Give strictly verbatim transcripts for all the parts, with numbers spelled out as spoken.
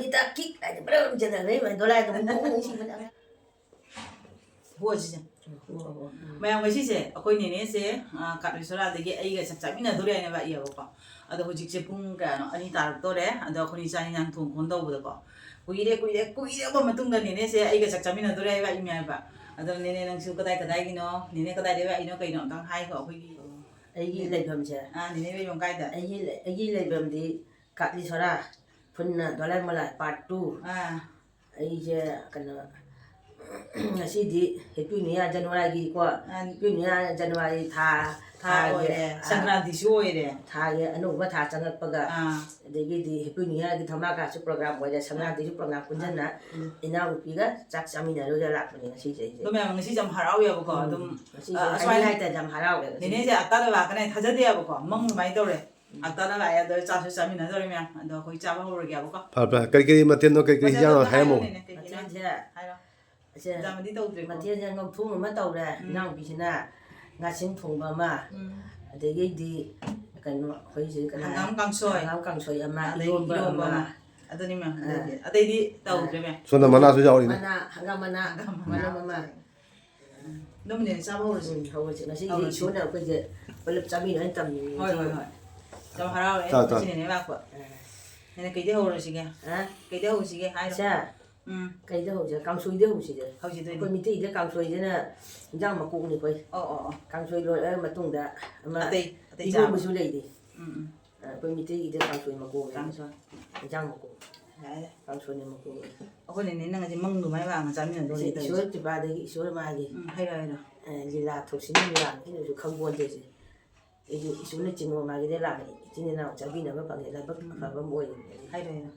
ꯍꯤꯗꯥꯛ ꯀꯤꯛ ꯍꯥꯏꯗꯤ ꯕ꯭ꯔꯝ ꯆꯦꯟꯊꯈ꯭ꯔꯦ ꯏꯃꯥ, ꯗꯣꯂꯥꯏꯗꯣ ꯅꯨꯡꯁꯤꯕꯅ꯫ ꯍꯣ, ꯁꯤꯁꯦ꯫ ꯍꯣ, ꯍꯣ, ꯎꯝ꯫ ꯃꯌꯥꯝ, ꯉꯁꯤꯁꯦ ꯑꯩꯈꯣꯏ ꯅꯦꯅꯦꯁꯦ, ꯑ, ꯀꯥꯠꯂꯦꯁꯣꯔꯥꯗꯒꯤ ꯑꯩꯒ ꯆꯥꯛ ꯆꯥꯃꯤꯟꯅꯗꯣꯔꯦ ꯍꯥꯏꯅ ꯂꯥꯛꯏꯌꯦꯕꯀꯣ꯫ ꯑꯗꯣ ꯍꯧꯖꯤꯛꯁꯦ ꯄꯨꯡ ꯀꯌꯥꯅꯣ? ꯑꯅꯤ ꯇꯥꯔꯛꯇꯣꯔꯦ꯫ ꯑꯗꯣ ꯑꯩꯈꯣꯏꯅꯤ ꯆꯥꯛ ꯏꯟꯖꯥꯡ ꯊꯣꯡ ꯈꯣꯡ ꯇꯧꯕꯗꯀꯣ, ꯀꯨꯏꯔꯦ, ꯀꯨꯏꯔꯦ, ꯀꯨꯏꯔꯕ ꯃꯇꯨꯡꯗ ꯅꯦꯅꯦꯁꯦ ꯑꯩꯒ ꯆꯥꯛ ꯆꯥꯃꯤꯟꯅꯗꯣꯔꯦ ꯍꯥꯏꯕ ꯂꯥꯛꯏꯅꯦ ꯍꯥꯏꯕ꯫ ꯑꯗꯣ ꯅꯦꯅꯦ, ꯅꯪꯁꯨ ꯀꯗꯥꯏ ꯀꯗꯥꯏꯒꯤꯅꯣ? ꯅꯦꯅꯦ ꯀꯗꯥꯏꯗꯒꯤ ꯂꯥꯛꯏꯅꯣ? ꯀꯩꯅꯣ ꯑꯝꯇꯪ ꯍꯥꯏꯈꯣ ꯑꯩꯈꯣꯏꯒꯤ꯫ ꯑꯩꯒꯤ ꯂꯩꯐꯝꯁꯦ? ꯑꯥ, ꯅꯦꯅꯦ ꯂꯩꯐꯝ ꯀꯥꯏꯗ? ꯑꯩꯒꯤ ꯂꯩ-, ꯑꯩꯒꯤ ꯂꯩꯐꯝꯗꯤ ꯀꯥꯠꯂꯦꯁꯣꯔꯥ, ꯐꯨꯟꯅ ꯗꯣꯂꯥꯏ ꯃꯣꯂꯥ part two꯫ ꯑꯥ꯫ ꯑꯩꯁꯦ ꯀꯩꯅꯣ, ꯉꯁꯤꯗꯤ Happy New Year January-ꯒꯤꯀꯣ, ꯑꯥ꯫ Happy New Year January ꯊꯥ, ꯊꯥ ꯊꯥꯒꯤ, ꯑꯣꯏꯔꯦ, ꯑꯥ, ꯁꯪꯀ꯭ꯔꯥꯟꯇꯤꯁꯨ ꯑꯣꯏꯔꯦ꯫ ꯊꯥꯒꯤ ꯑꯅꯧꯕ ꯊꯥ ꯆꯪꯉꯛꯄꯒ, ꯑꯥ꯫ ꯑꯗꯒꯤꯗꯤ Happy New Year-ꯒꯤ ꯙꯃꯥꯀꯥꯁꯨ program ꯑꯣꯏꯔꯦ, ꯁꯪꯀ꯭ꯔꯥꯟꯇꯤꯁꯨ program ꯄꯨꯟꯁꯤꯟꯅ ꯎꯝ꯫ ꯏꯅꯥꯎꯅꯨꯄꯤꯒ ꯆꯥꯛ ꯆꯥꯃꯤꯟꯅꯔꯨꯁꯦ ꯂꯥꯛꯄꯅꯦ ꯉꯁꯤꯁꯦ ꯑꯩꯁꯦ꯫ ꯑꯗꯣ ꯃꯌꯥꯝ, ꯉꯁꯤꯁꯦ ꯌꯥꯝ ꯍꯔꯥꯎꯋꯦꯕꯀꯣ, ꯎꯝ꯫ ꯑꯗꯨꯝ, ꯉꯁꯤꯁꯦ ꯑ, ꯑꯁꯨꯃꯥꯏꯅ ꯍꯥꯏꯅꯤꯡꯉꯥꯏ ꯂꯩꯇꯗꯅ ꯌꯥꯝ ꯍꯔꯥꯎꯋꯦ ꯉꯁꯤꯁꯦ꯫ ꯅꯦꯅꯦꯁꯦ ꯑꯇꯥꯗ ꯂꯥꯛꯀꯅꯤ ꯊꯥꯖꯗꯦꯕꯀꯣ, ꯃꯪ ꯑꯗꯨꯃꯥꯏꯅ ꯇꯧꯔꯦ꯫ ꯎꯝ꯫ ꯑꯇꯥꯗ ꯂꯥꯛꯑꯦ, ꯑꯗꯣ ꯆꯥꯁꯨ ꯆꯥꯃꯤꯟꯅꯗꯧꯔꯦ ꯃꯌꯥꯝ꯫ ꯑꯗꯣ ꯑꯩꯈꯣꯏ ꯆꯥꯕ ꯍꯧꯔꯒꯦꯕꯀꯣ꯫ ꯐꯔꯦ, ꯐꯔꯦ꯫ ꯀꯔꯤ ꯀꯔꯤ ꯃꯊꯦꯜꯅꯣ, ꯀꯔꯤ ꯀꯔꯤ ꯃꯊꯦꯜꯗꯣ ꯍꯤꯟꯖꯥꯡꯅꯣ ꯑꯝꯇ ꯍꯥꯏꯔꯝꯃꯣ꯫ ꯍꯥꯏꯔꯣꯅꯦ, ꯀꯩ ꯀꯩꯅꯣ? ꯃꯊꯦꯜꯁꯦ ꯍꯥꯏꯔꯣ꯫ ꯑꯁꯦ, ꯌꯥꯝꯅꯗꯤ ꯇꯧꯗ꯭ꯔꯦꯀꯣ꯫ ꯃꯊꯦꯜꯁꯦ ꯉꯧꯊꯣꯡ ꯑꯃ ꯇꯧꯔꯦ, ꯎꯝ꯫ ꯏꯅꯥꯎꯄꯤꯁꯤꯅ ꯉꯥꯁꯤꯡ ꯊꯣꯡꯕ ꯑꯃ, ꯎꯝ꯫ ꯑꯗꯒꯤꯗꯤ ꯀꯩꯅꯣ, ꯑꯩꯈꯣꯏꯁꯦ ꯀꯩꯅꯣ, ꯍꯪꯒꯥꯝ ꯀꯥꯡꯁꯣꯏ꯫ ꯍꯪꯒꯥꯝ ꯀꯥꯡꯁꯣꯏ ꯑꯃ, ꯑꯗꯩ ꯏꯔꯣꯝꯕ ꯏꯔꯣꯝꯕ ꯑꯃ꯫ ꯑꯃ꯫ ꯑꯗꯨꯅꯤ ꯃꯌꯥꯝ, ꯑꯥ꯫ ꯑꯗꯩꯗꯤ, ꯑꯇꯩꯗꯤ ꯇꯧꯗ꯭ꯔꯦ ꯃꯌꯥꯝ꯫ ꯁꯣꯝꯗ ꯃꯅꯥꯁꯨ ꯌꯥꯎꯔꯤꯅꯦ꯫ ꯃꯅꯥ, ꯍꯪꯒꯥꯝ ꯃꯅꯥ, ꯍꯪꯒꯥꯝ ꯃꯅꯥ꯫ ꯃꯅꯥ ꯑꯃ꯫ ꯎꯝ꯫ ꯑꯗꯨꯝ ꯅꯦꯅꯦ ꯆꯥꯕ ꯍꯧꯔꯁꯤ꯫ ꯎꯝ, ꯍꯧꯔꯁꯤ꯫ ꯉꯁꯤꯗꯤ ꯍꯧꯔꯁꯤ꯫ ꯏꯁꯣꯔꯅ ꯑꯩꯈꯣꯏꯁꯦ ꯄꯨꯂꯞ ꯆꯥꯃꯤꯟꯅꯕ ꯇꯝꯃꯤꯅꯦ꯫ ꯍꯣꯏ, ꯍꯣꯏ, ꯍꯣꯏ꯫ ꯌꯥꯝ ꯍꯔꯥꯎꯔꯦ ꯆꯥ, ꯆꯥ꯫ ꯉꯁꯤ ꯅꯦꯅꯦ ꯂꯥꯛꯄ꯫ ꯑꯥ꯫ ꯅꯦꯅꯦ, ꯀꯩꯗꯩ ꯍꯧꯔꯁꯤꯒꯦ? ꯑꯥ? ꯀꯩꯗꯩ ꯍꯧꯁꯤꯒꯦ ꯍꯥꯏꯔꯣ꯫ ꯁꯦ꯫ ꯎꯝ꯫ ꯀꯩꯗ ꯍꯧꯁꯦ? ꯀꯥꯡꯁꯣꯏꯗ ꯍꯧꯁꯤꯗ꯫ ꯍꯧꯁꯤꯗꯣꯏꯅꯦ꯫ ꯑꯩꯈꯣꯏ ꯃꯤꯇꯩꯗ ꯀꯥꯡꯁꯣꯏꯁꯤꯅ ꯏꯟꯖꯥꯡ ꯃꯀꯣꯛꯅꯤ ꯑꯩꯈꯣꯏ꯫ ꯑꯣ, ꯑꯣ, ꯑꯣ꯫ ꯀꯥꯡꯁꯣꯏ ꯂꯣꯏꯔ ꯃꯇꯨꯡꯗ ꯑꯃ ꯑꯇꯩ, ꯑꯇꯩ ꯆꯥꯕ꯫ ꯏꯔꯣꯝꯕꯁꯨ ꯂꯩꯔꯤ꯫ ꯎꯝ, ꯎꯝ꯫ ꯑ, ꯑꯩꯈꯣꯏ ꯃꯤꯇꯩꯒꯤꯗ ꯀꯥꯡꯁꯣꯏ ꯃꯀꯣꯛꯅꯤ꯫ ꯀꯥꯡꯁꯣꯏ꯫ ꯏꯟꯖꯥꯡ ꯃꯀꯣꯛ꯫ ꯌꯥꯏ, ꯌꯥꯏ꯫ ꯀꯥꯡꯁꯣꯏꯅ ꯃꯀꯣꯛꯅꯤ꯫ ꯑꯩꯈꯣꯏꯅ ꯅꯦꯅꯦ ꯉꯁꯤ ꯃꯪ ꯑꯗꯨꯃꯥꯏꯅ ꯂꯥꯛꯑꯒ ꯆꯥꯃꯤꯟꯅꯗꯣꯏꯅꯦ ꯉꯁꯤ ꯇꯧꯔꯤꯁꯦ꯫ ꯏꯁꯣꯔ ꯀ꯭ꯔꯤꯄꯥꯗꯒꯤ ꯏꯁꯣꯔ ꯃꯥꯒꯤ, ꯎꯝ, ꯍꯥꯏꯔꯣ, ꯍꯥꯏꯔꯣ꯫ ꯑ, ꯂꯤꯂꯥ ꯊꯣꯛꯁꯤꯅ ꯂꯤꯂꯥ ꯁꯤꯅꯁꯨ ꯈꯪꯄꯣꯟꯇꯦ ꯁꯤ꯫ ꯑꯩꯁꯨ ꯏꯁꯣꯔꯅ ꯆꯤꯡꯕ ꯃꯥꯒꯤꯗ ꯂꯥꯛꯑꯦ꯫ ꯏꯆꯤꯟ ꯏꯅꯥꯎ ꯆꯥꯕꯤꯅꯕ ꯐꯪꯉꯦ꯫ ꯂꯥꯏꯕꯛ ꯑꯐꯕ ꯑꯃ ꯑꯣꯏꯔꯦ꯫ ꯍꯥꯏꯔꯣ, ꯍꯥꯏꯔꯣ꯫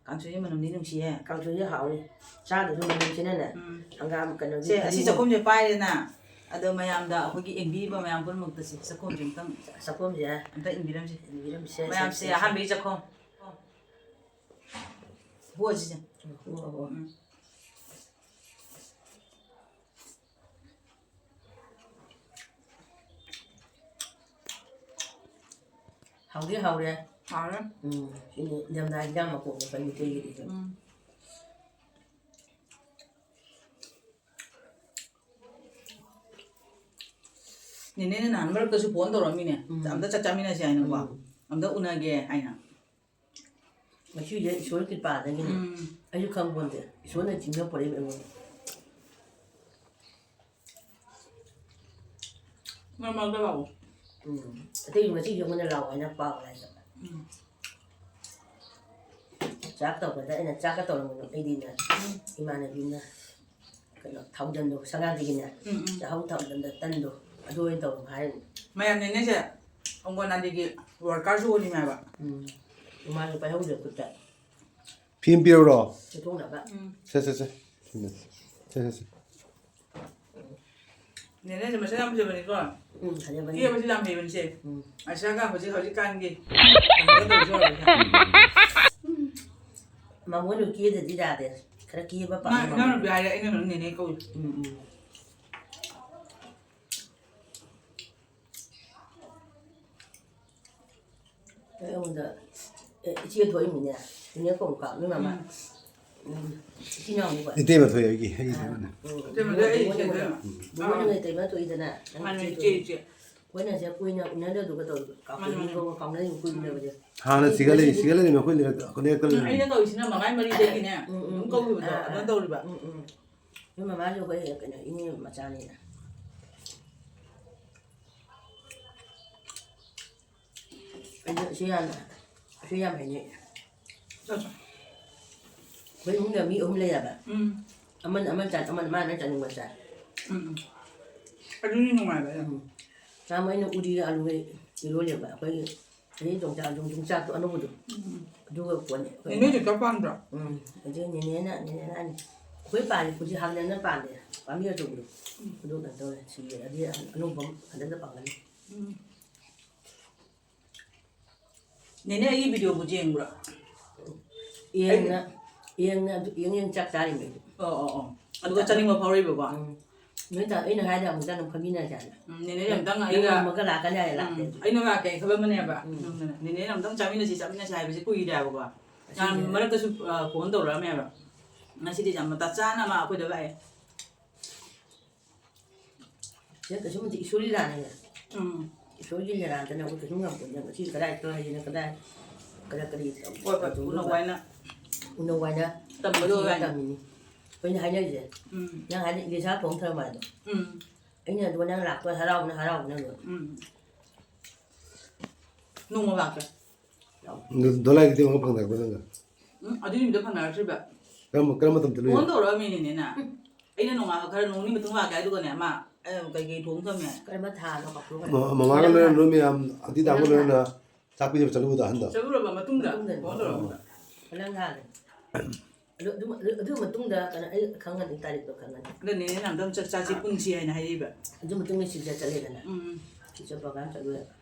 ꯀꯥꯡꯁꯣꯏꯁꯦ ꯃꯅꯝꯗꯤ ꯅꯨꯡꯁꯤꯌꯦ꯫ ꯀꯥꯡꯁꯣꯏꯁꯦ ꯍꯥꯎꯅꯤ꯫ ꯆꯥꯗꯁꯨ ꯃꯅꯝꯁꯤꯅꯅꯦ꯫ ꯎꯝ꯫ ꯍꯪꯒꯥꯝ ꯀꯩꯅꯣꯒꯤ ꯁꯦ, ꯑꯁꯤ ꯐꯗꯤꯒꯣꯝ꯫ ꯆꯥꯛꯈꯨꯝꯁꯦ ꯄꯥꯏꯔꯦꯅ, ꯑꯗꯣ ꯃꯌꯥꯝꯗ ꯑꯩꯈꯣꯏꯒꯤ ꯌꯦꯡꯕꯤꯔꯤꯕ ꯃꯌꯥꯝ ꯄꯨꯝꯅꯃꯛꯇꯁꯦ ꯆꯥꯛꯈꯨꯝꯁꯦ ꯑꯝꯇꯪ ꯆꯥꯛꯈꯨꯝꯁꯦ ꯑꯝꯇ ꯏꯟꯕꯤꯔꯝꯁꯦ꯫ ꯏꯟꯕꯤꯔꯝꯁꯦ, ꯃꯌꯥꯝꯁꯦ ꯁꯦ, ꯁꯦ, ꯁꯦ꯫ ꯑꯍꯥꯟꯕꯒꯤ ꯆꯥꯛꯈꯨꯝ꯫ ꯍꯣ, ꯑꯁꯤꯁꯦ꯫ ꯎꯝ, ꯍꯣ, ꯍꯣ, ꯍꯣ꯫ ꯎꯝ꯫ ꯍꯥꯎꯗꯤ ꯍꯥꯎꯔꯦ꯫ ꯍꯥꯎꯔꯦ꯫ ꯎꯝ, ꯁꯤꯅꯤ ꯏꯪꯊꯝꯊꯥ ꯍꯤꯟꯖꯥꯡ ꯃꯄꯣꯠꯅꯤ ꯑꯩꯈꯣꯏ ꯃꯩꯇꯩꯒꯤꯗꯤ꯫ ꯎꯝ꯫ ꯅꯦꯅꯦꯅ ꯅꯍꯥꯟ ꯃꯔꯛꯇꯁꯨ ꯐꯣꯟ ꯇꯧꯔꯛꯑꯝꯃꯤꯅꯦ꯫ ꯎꯝ꯫ "ꯑꯝꯇ ꯆꯥꯛ ꯆꯥꯃꯤꯟꯅꯁꯦ" ꯍꯥꯏꯅꯀꯣ꯫ ꯎꯝ꯫ "ꯑꯝꯇ ꯎꯅꯒꯦ" ꯍꯥꯏꯅ꯫ ꯉꯁꯤꯁꯦ ꯏꯁꯣꯔꯒꯤ ꯀ꯭ꯔꯤꯄꯥꯗꯒꯤꯅꯦ꯫ ꯎꯝ꯫ ꯑꯩꯁꯨ ꯈꯪꯄꯣꯟꯇꯦ꯫ ꯏꯁꯣꯔꯅ ꯆꯤꯡꯅ ꯄꯣꯔꯛꯏꯕ ꯑꯩꯉꯣꯟꯗ꯫ ꯃꯔꯛ ꯃꯔꯛꯇ ꯂꯥꯛꯑꯣ꯫ ꯎꯝ꯫ ꯑꯇꯩ ꯉꯁꯤꯁꯨ ꯑꯩꯉꯣꯟꯗ ꯂꯥꯛꯑꯣ ꯍꯥꯏꯅ ꯄꯥꯎ ꯍꯥꯏꯕ꯫ ꯎꯝ꯫ ꯆꯥꯛ ꯇꯧꯕꯗ ꯑꯩꯅ ꯆꯥꯛꯀ ꯇꯧꯔꯝꯕꯗꯣ ꯑꯩꯗꯤꯅꯦ, ꯎꯝ꯫ ꯏꯃꯥꯟꯅꯕꯤꯅ ꯀꯩꯅꯣ ꯊꯥꯎꯗꯟꯗꯣ ꯁꯉꯥꯡꯗꯒꯤꯅꯦ, ꯎꯝ, ꯎꯝ꯫ ꯆꯥꯛꯍꯥꯎ ꯊꯥꯎꯗꯟꯗ ꯇꯟꯗꯣ ꯑꯗꯨ ꯑꯣꯏꯅ ꯇꯧꯔꯣ ꯍꯥꯏꯔꯤꯅꯦ꯫ ꯃꯌꯥꯝ ꯅꯦꯅꯦꯁꯦ ꯑꯪꯒꯣꯟꯋꯥꯗꯤꯒꯤ ꯋꯥꯔꯀꯔꯁꯨ ꯑꯣꯏꯔꯤꯅꯦ ꯍꯥꯏꯕ꯫ ꯎꯝ꯫ ꯃꯥꯁꯨ ꯄꯥꯏꯍꯧꯗ꯭ꯔꯦ ꯈꯨꯠꯇ꯫ ꯐꯤ ꯑꯃ ꯄꯤꯔꯧꯔꯣ? ꯆꯠꯊꯣꯛꯅꯕ꯫ ꯎꯝ꯫ ꯁꯦ, ꯁꯦ, ꯁꯦ꯫ ꯁꯦ, ꯁꯦ, ꯁꯦ꯫ ꯅꯦꯅꯦꯁꯦ ꯃꯁꯛ ꯌꯥꯝ ꯐꯖꯕꯅꯤꯀꯣ꯫ ꯎꯝ, ꯐꯖꯕꯅꯤ꯫ ꯀꯦꯕꯁꯨ ꯌꯥꯝ ꯍꯩꯕꯅꯤꯁꯦ꯫ ꯎꯝ꯫ ꯑꯁꯤꯒ ꯍꯧꯖꯤꯛ ꯍꯧꯖꯤꯛꯀꯥꯟꯒꯤ ꯀꯩꯅꯣꯒ ꯇꯧꯕꯁꯨ ꯑꯣꯏꯔꯝꯒꯅꯤ꯫ ꯃꯉꯣꯟꯗ ꯀꯦꯗꯗꯤ ꯌꯥꯗꯦ꯫ ꯈꯔ ꯀꯦꯕ ꯃꯥ ꯄꯥꯝꯃꯦ ꯏꯅꯥꯎꯅꯨꯄꯤ ꯃꯉꯣꯟꯗ꯫ ꯍꯥꯏꯔꯦ, ꯑꯩꯅ ꯅꯦꯅꯦ ꯀꯧꯏ꯫ ꯎꯝ, ꯎꯝ꯫ ꯑꯩꯉꯣꯟꯗ, ꯑꯦ, ꯏꯆꯦ ꯊꯣꯛꯏꯃꯤꯅꯦ꯫ ꯏꯅꯦ ꯀꯧ ꯀꯥꯞꯅꯤ ꯃꯃꯥ꯫ ꯎꯝ꯫ ꯎꯝ꯫ ꯏꯆꯤꯟ ꯏꯅꯥꯎꯅꯤꯀꯣ꯫ ꯏꯇꯩꯃ ꯊꯣꯛꯑꯦ ꯑꯩꯒꯤ, ꯑꯩꯒꯤ ꯏꯇꯩꯃꯅ꯫ ꯎꯝ꯫ ꯏꯇꯩꯃꯗ ꯑꯩ ꯏꯆꯦ ꯊꯣꯛꯑꯦ꯫ ꯕꯣꯕꯣꯛꯅ ꯏꯇꯩꯃ ꯊꯣꯛꯏꯗꯅ꯫ ꯃꯥꯅꯦ, ꯏꯆꯦ ꯏꯆꯦ, ꯊꯣꯛꯏ꯫ ꯏꯆꯦ꯫ ꯑꯩꯈꯣꯏꯅ ꯁꯤꯗ ꯀꯨꯏꯅ ꯎꯅꯗꯕꯗꯨꯒ ꯇꯧꯔꯤꯗꯣ꯫ ꯃꯥꯅꯦ, ꯃꯥꯅꯦ꯫ ꯀꯥꯎꯅꯗꯅ ꯀꯨꯏꯅꯕꯁꯦ꯫ ꯍꯥꯟꯅ ꯁꯤꯒ ꯂꯩ-, ꯁꯤꯒ ꯂꯩꯔꯝꯃꯦ ꯑꯩꯈꯣꯏ ꯂꯩꯔꯛꯇ, ꯂꯩꯔꯛꯇ ꯎꯝ, ꯂꯩꯔꯝꯃꯦ꯫ ꯑꯩꯅ ꯇꯧꯔꯤꯁꯤꯅ ꯃꯉꯥꯏ ꯃꯔꯤꯗꯒꯤꯅꯦ ꯎꯝ, ꯎꯝ, ꯑꯗꯨꯝ ꯎꯝ꯫ ꯀꯧꯈꯤꯕꯗꯣ, ꯑꯥ, ꯑꯗꯨꯃꯥꯏꯅ ꯑꯥ꯫ ꯇꯧꯔꯤꯕ꯫ ꯎꯝ, ꯎꯝ꯫ ꯅꯣꯏ ꯃꯃꯥꯁꯨ ꯑꯩꯈꯣꯏ ꯀꯩꯅꯣ ꯏꯅꯦ ꯃꯆꯥꯅꯤꯅ꯫ ꯑꯩꯁꯨ ꯁꯤ ꯌꯥꯝ, ꯁꯤ ꯌꯥꯝ ꯍꯩꯅꯩ꯫ ꯆꯥꯎ, ꯆꯥꯎ꯫ ꯑꯩꯈꯣꯏ ꯏꯃꯨꯡꯗ ꯃꯤ ꯑꯍꯨꯝ ꯂꯩꯌꯦꯕ꯫ ꯎꯝ꯫ ꯑꯃꯅ ꯑꯃ ꯆꯥ-, ꯑꯃꯅ ꯃꯥꯅ ꯆꯥꯅꯤꯡꯕ ꯆꯥꯏ꯫ ꯎꯝ, ꯎꯝ꯫ ꯑꯗꯨꯅꯤ ꯅꯨꯡꯉꯥꯏꯕ ꯌꯥꯝ꯫ ꯎꯝ꯫ ꯆꯥꯝꯃ ꯑꯩꯅ ꯎꯇꯤꯒ ꯑꯂꯨꯒ ꯏꯔꯣꯜꯂꯦꯕ꯫ ꯑꯩꯈꯣꯏꯒꯤ ꯑꯩ ꯌꯣꯡꯆꯥꯛ, ꯌꯣꯡ-, ꯌꯣꯡꯆꯥꯛꯇꯣ ꯑꯅꯧꯕꯗꯣ꯫ ꯎꯝ꯫ ꯑꯗꯨꯒ ꯄꯣꯠꯅꯤ꯫ ꯅꯦꯅꯦ ꯍꯧꯖꯤꯛ ꯀꯥ ꯄꯥꯟꯕ꯭ꯔꯣ? ꯎꯝ꯫ ꯑꯗꯨ ꯅꯦꯅꯦꯅ, ꯅꯦꯅꯦꯅ ꯍꯥꯏꯅꯤ꯫ ꯑꯩꯈꯣꯏ ꯄꯥꯜꯂꯤ ꯍꯧꯖꯤꯛ ꯍꯥꯟꯅꯅ ꯄꯥꯜꯂꯦ꯫ ꯄꯥꯝꯕꯤ ꯑꯆꯧꯕꯗꯣ꯫ ꯎꯝ꯫ ꯑꯗꯨ ꯀꯩꯅꯣ ꯇꯧꯔꯦ, ꯁꯤꯔꯦ꯫ ꯑꯗꯨꯗꯤ ꯑꯅꯧꯕ ꯑꯃ ꯍꯟꯗꯛꯇ ꯄꯥꯟꯒꯅꯤ꯫ ꯎꯝ꯫ ꯅꯦꯅꯦ, ꯑꯩꯒꯤ ꯚꯤꯗꯤꯑꯣꯕꯨ ꯌꯦꯡꯕ꯭ꯔꯣ? ꯌꯦꯡꯅ, ꯑꯩ ꯌꯦꯡꯅ ꯑꯗꯨ ꯌꯦꯡ ꯌꯦꯡ ꯆꯥꯛ ꯆꯥꯔꯤꯅꯦ꯫ ꯑꯣ, ꯑꯣ, ꯑꯣ꯫ ꯑꯗꯨꯒ ꯆꯥꯛ ꯆꯥꯅꯤꯡꯕ ꯐꯥꯎꯔꯛꯏꯕꯀꯣ? ꯎꯝ꯫ ꯅꯣꯏ ꯇꯥ-, ꯑꯩꯅ ꯍꯥꯏꯗ ꯑꯃꯨꯛꯇ ꯑꯗꯨꯝ ꯐꯝꯃꯤꯟꯅꯁꯦ ꯍꯥꯏꯅ꯫ ꯎꯝ, ꯅꯦꯅꯦ ꯑꯝꯇꯪ ꯅꯪ ꯑꯩꯒ ꯉꯝꯃꯒ ꯂꯥꯛꯀꯅꯤ ꯍꯥꯏꯔ ꯂꯥꯛꯇꯦ꯫ ꯎꯝ, ꯑꯩꯅ ꯂꯥꯛꯀꯦ ꯈꯜꯂꯝꯕꯅꯦꯕ꯫ ꯎꯝ꯫ ꯅꯪꯅꯅꯦ, ꯅꯦꯅꯦꯅ ꯑꯝꯇꯪ ꯆꯥꯃꯤꯟꯅꯁꯤ, ꯆꯥꯃꯤꯟꯅꯁꯤ ꯍꯥꯏꯕꯁꯦ ꯀꯨꯏꯔꯦꯕꯀꯣ꯫ ꯌꯥꯝ ꯑꯁꯤꯅꯦ꯫ ꯃꯔꯛꯇꯁꯨ, ꯑ, ꯐꯣꯟ ꯇꯧꯔꯛꯑꯝꯃꯦꯕ꯫ ꯉꯁꯤꯗꯤ ꯌꯥꯝ ꯃꯇꯥ ꯆꯥꯅ ꯑꯃ ꯑꯩꯈꯣꯏꯗ ꯂꯥꯛꯑꯦ꯫ ꯁꯤꯗ ꯀꯩꯁꯨ ꯅꯠꯇꯦ, ꯏꯁꯣꯔ ꯂꯤꯂꯥꯅꯦ꯫ ꯎꯝ꯫ ꯏꯁꯣꯔꯒꯤ ꯂꯤꯂꯥꯗꯅ ꯑꯩꯈꯣꯏ ꯀꯩꯁꯨ ꯉꯝꯄꯣꯠꯇꯦ꯫ ꯉꯁꯤ ꯀꯗꯥꯏ ꯆꯠꯇꯣꯏ, ꯍꯌꯦꯡꯅ ꯀꯗꯥꯏ, ꯀꯗꯥꯏ ꯀꯔꯤ ꯍꯣꯏ, ꯍꯣꯏ, ꯇꯧꯗꯣꯏꯅꯣ? ꯎꯅꯧ ꯍꯥꯏꯅ꯫ ꯎꯅꯧ ꯍꯥꯏꯅ꯫ ꯇꯝꯕꯗꯣ ꯉꯁꯤ ꯍꯥꯏꯅ꯫ ꯇꯝꯃꯤꯅꯤ꯫ ꯑꯩꯈꯣꯏꯅ ꯍꯥꯏꯅꯔꯤꯁꯦ꯫ ꯎꯝ꯫ ꯅꯪ ꯍꯥꯏꯅ ꯏꯂꯤꯁꯥ ꯐꯣꯟ ꯊꯝꯃꯣ ꯍꯥꯏꯗꯣ꯫ ꯎꯝ꯫ ꯑꯩꯅ ꯑꯗꯨꯒ ꯅꯪ ꯂꯥꯛꯄ ꯍꯔꯥꯎꯕꯅ ꯍꯔꯥꯎꯕꯅ ꯂꯣꯏꯔꯦ꯫ ꯎꯝ꯫ ꯅꯣꯡꯃ ꯂꯥꯛꯀꯦ꯫ ꯗꯣ-, ꯗꯣꯂꯥꯏꯗꯨꯗꯤ ꯑꯃꯨꯛ ꯐꯪꯅꯔꯛꯄ꯭ꯔꯥ ꯅꯪꯒ? ꯎꯝ, ꯑꯗꯨꯏ ꯅꯨꯃꯤꯠꯇ ꯐꯪꯅꯔꯛꯇ꯭ꯔꯤꯕ꯫ ꯀꯔꯝꯕ, ꯀꯔꯝꯕ ꯃꯇꯝꯗ ꯂꯣꯏ? ꯐꯣꯟ ꯇꯧꯔꯛꯑꯝꯃꯤꯅꯦ ꯅꯦꯅꯦ꯫ ꯑꯩꯅ ꯅꯣꯡꯉꯥꯜꯂꯒ ꯈꯔ ꯅꯣꯡ ꯅꯤꯅꯤ ꯃꯇꯨꯡ ꯂꯥꯛꯀꯦ ꯍꯥꯏꯗꯨꯒꯅꯦ, ꯃꯥ, ꯑꯩ ꯀꯩꯀꯩ ꯊꯣꯡ ꯊꯝꯃꯦ꯫ ꯀꯔꯝꯕ ꯊꯥꯅꯣ ꯀꯥꯎꯊꯣꯛꯈ꯭ꯔꯦ꯫ ꯃ-, ꯃꯃꯥꯒ ꯂꯣꯏꯅ ꯅꯣꯏ ꯃꯌꯥꯝ ꯑꯟꯇꯤ ꯇꯥꯃꯣ ꯂꯣꯏꯅ ꯆꯥꯛ ꯄꯤꯖꯕ ꯆꯠꯂꯨꯕꯗꯣ ꯑꯍꯟꯗꯣ? ꯆꯠꯂꯨꯔꯕ ꯃꯇꯨꯡꯗ ꯃꯇꯨꯡꯗꯅꯤ꯫ ꯐꯣꯟ ꯇꯧꯔꯛꯑꯝꯕ꯫ ꯀꯔꯝ ꯀꯥꯟꯗ? ꯑꯗꯨ, ꯑꯗꯨ, ꯑꯗꯨ ꯃꯇꯨꯡꯗ ꯀꯩꯅꯣ ꯑꯩ ꯈꯪꯉꯅꯤ, ꯇꯥꯔꯤꯛꯇꯣ ꯈꯪꯉꯅꯤ꯫ ꯑꯗꯨꯅꯦ, ꯅꯦꯅꯦꯅ ꯑꯝꯇꯪ ꯆꯥꯛ ꯆꯥꯁꯤ ꯄꯨꯟꯁꯤ ꯍꯥꯏꯅ ꯍꯥꯏꯔꯛꯏꯕ꯫ ꯑꯗꯨ ꯃꯇꯨꯡꯗ ꯁꯤꯗ ꯆꯠꯂꯦꯗꯅ꯫ ꯎꯝ꯫ ꯁꯤꯗ program ꯆꯠꯂꯨꯔꯦꯕ꯫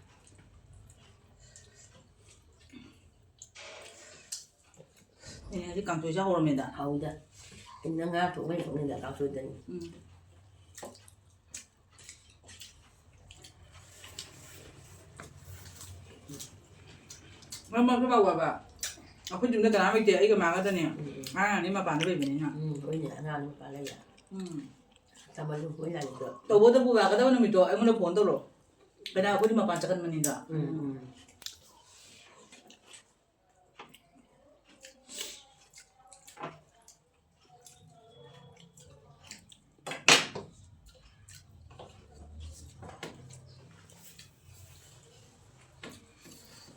ꯅꯦꯅꯦ ꯍꯧꯖꯤꯛ ꯀꯥꯡꯁꯣꯏ ꯆꯥ ꯍꯧꯔꯝꯃꯦꯗ꯫ ꯍꯥꯎꯗ꯫ ꯑꯩ ꯅꯪ ꯉꯥ ꯊꯣꯡꯕ ꯍꯩ ꯊꯣꯡꯉꯤꯗ ꯀꯥꯡꯁꯣꯏꯗꯅꯤ꯫ ꯎꯝ꯫ ꯃꯔꯛ ꯃꯔꯛꯇ ꯂꯥꯛꯑꯣ ꯍꯥꯏꯕ꯫ ꯑꯩꯈꯣꯏ ꯌꯨꯝꯗ ꯀꯅꯥꯝ ꯂꯩꯇꯦ, ꯑꯩꯒ ꯃꯥꯒꯗꯅꯦ꯫ ꯎꯝ, ꯎꯝ꯫ ꯑꯉꯥꯡ ꯑꯅꯤ ꯃꯄꯥꯟꯗ ꯂꯩꯕꯅꯤꯅ꯫ ꯎꯝ, ꯍꯣꯏꯅꯦ, ꯑꯉꯥꯡ ꯑꯅꯤ ꯃꯄꯥꯟ ꯂꯩꯌꯦ꯫ ꯎꯝ꯫ ꯇꯝꯃꯁꯨ ꯃꯣꯏ ꯂꯥꯏꯔꯤꯛꯇꯣ꯫ ꯇꯧꯕꯇꯕꯨ ꯂꯥꯛꯀꯗꯕ ꯅꯨꯃꯤꯠꯇꯣ ꯑꯩꯉꯣꯟꯗ ꯐꯣꯟ ꯇꯧꯔꯣ꯫ ꯀꯩꯅꯣ, ꯑꯩꯈꯣꯏꯗꯤ ꯃꯄꯥꯟ ꯆꯠꯀꯟꯕꯅꯤꯗ꯫ ꯎꯝ, ꯎꯝ꯫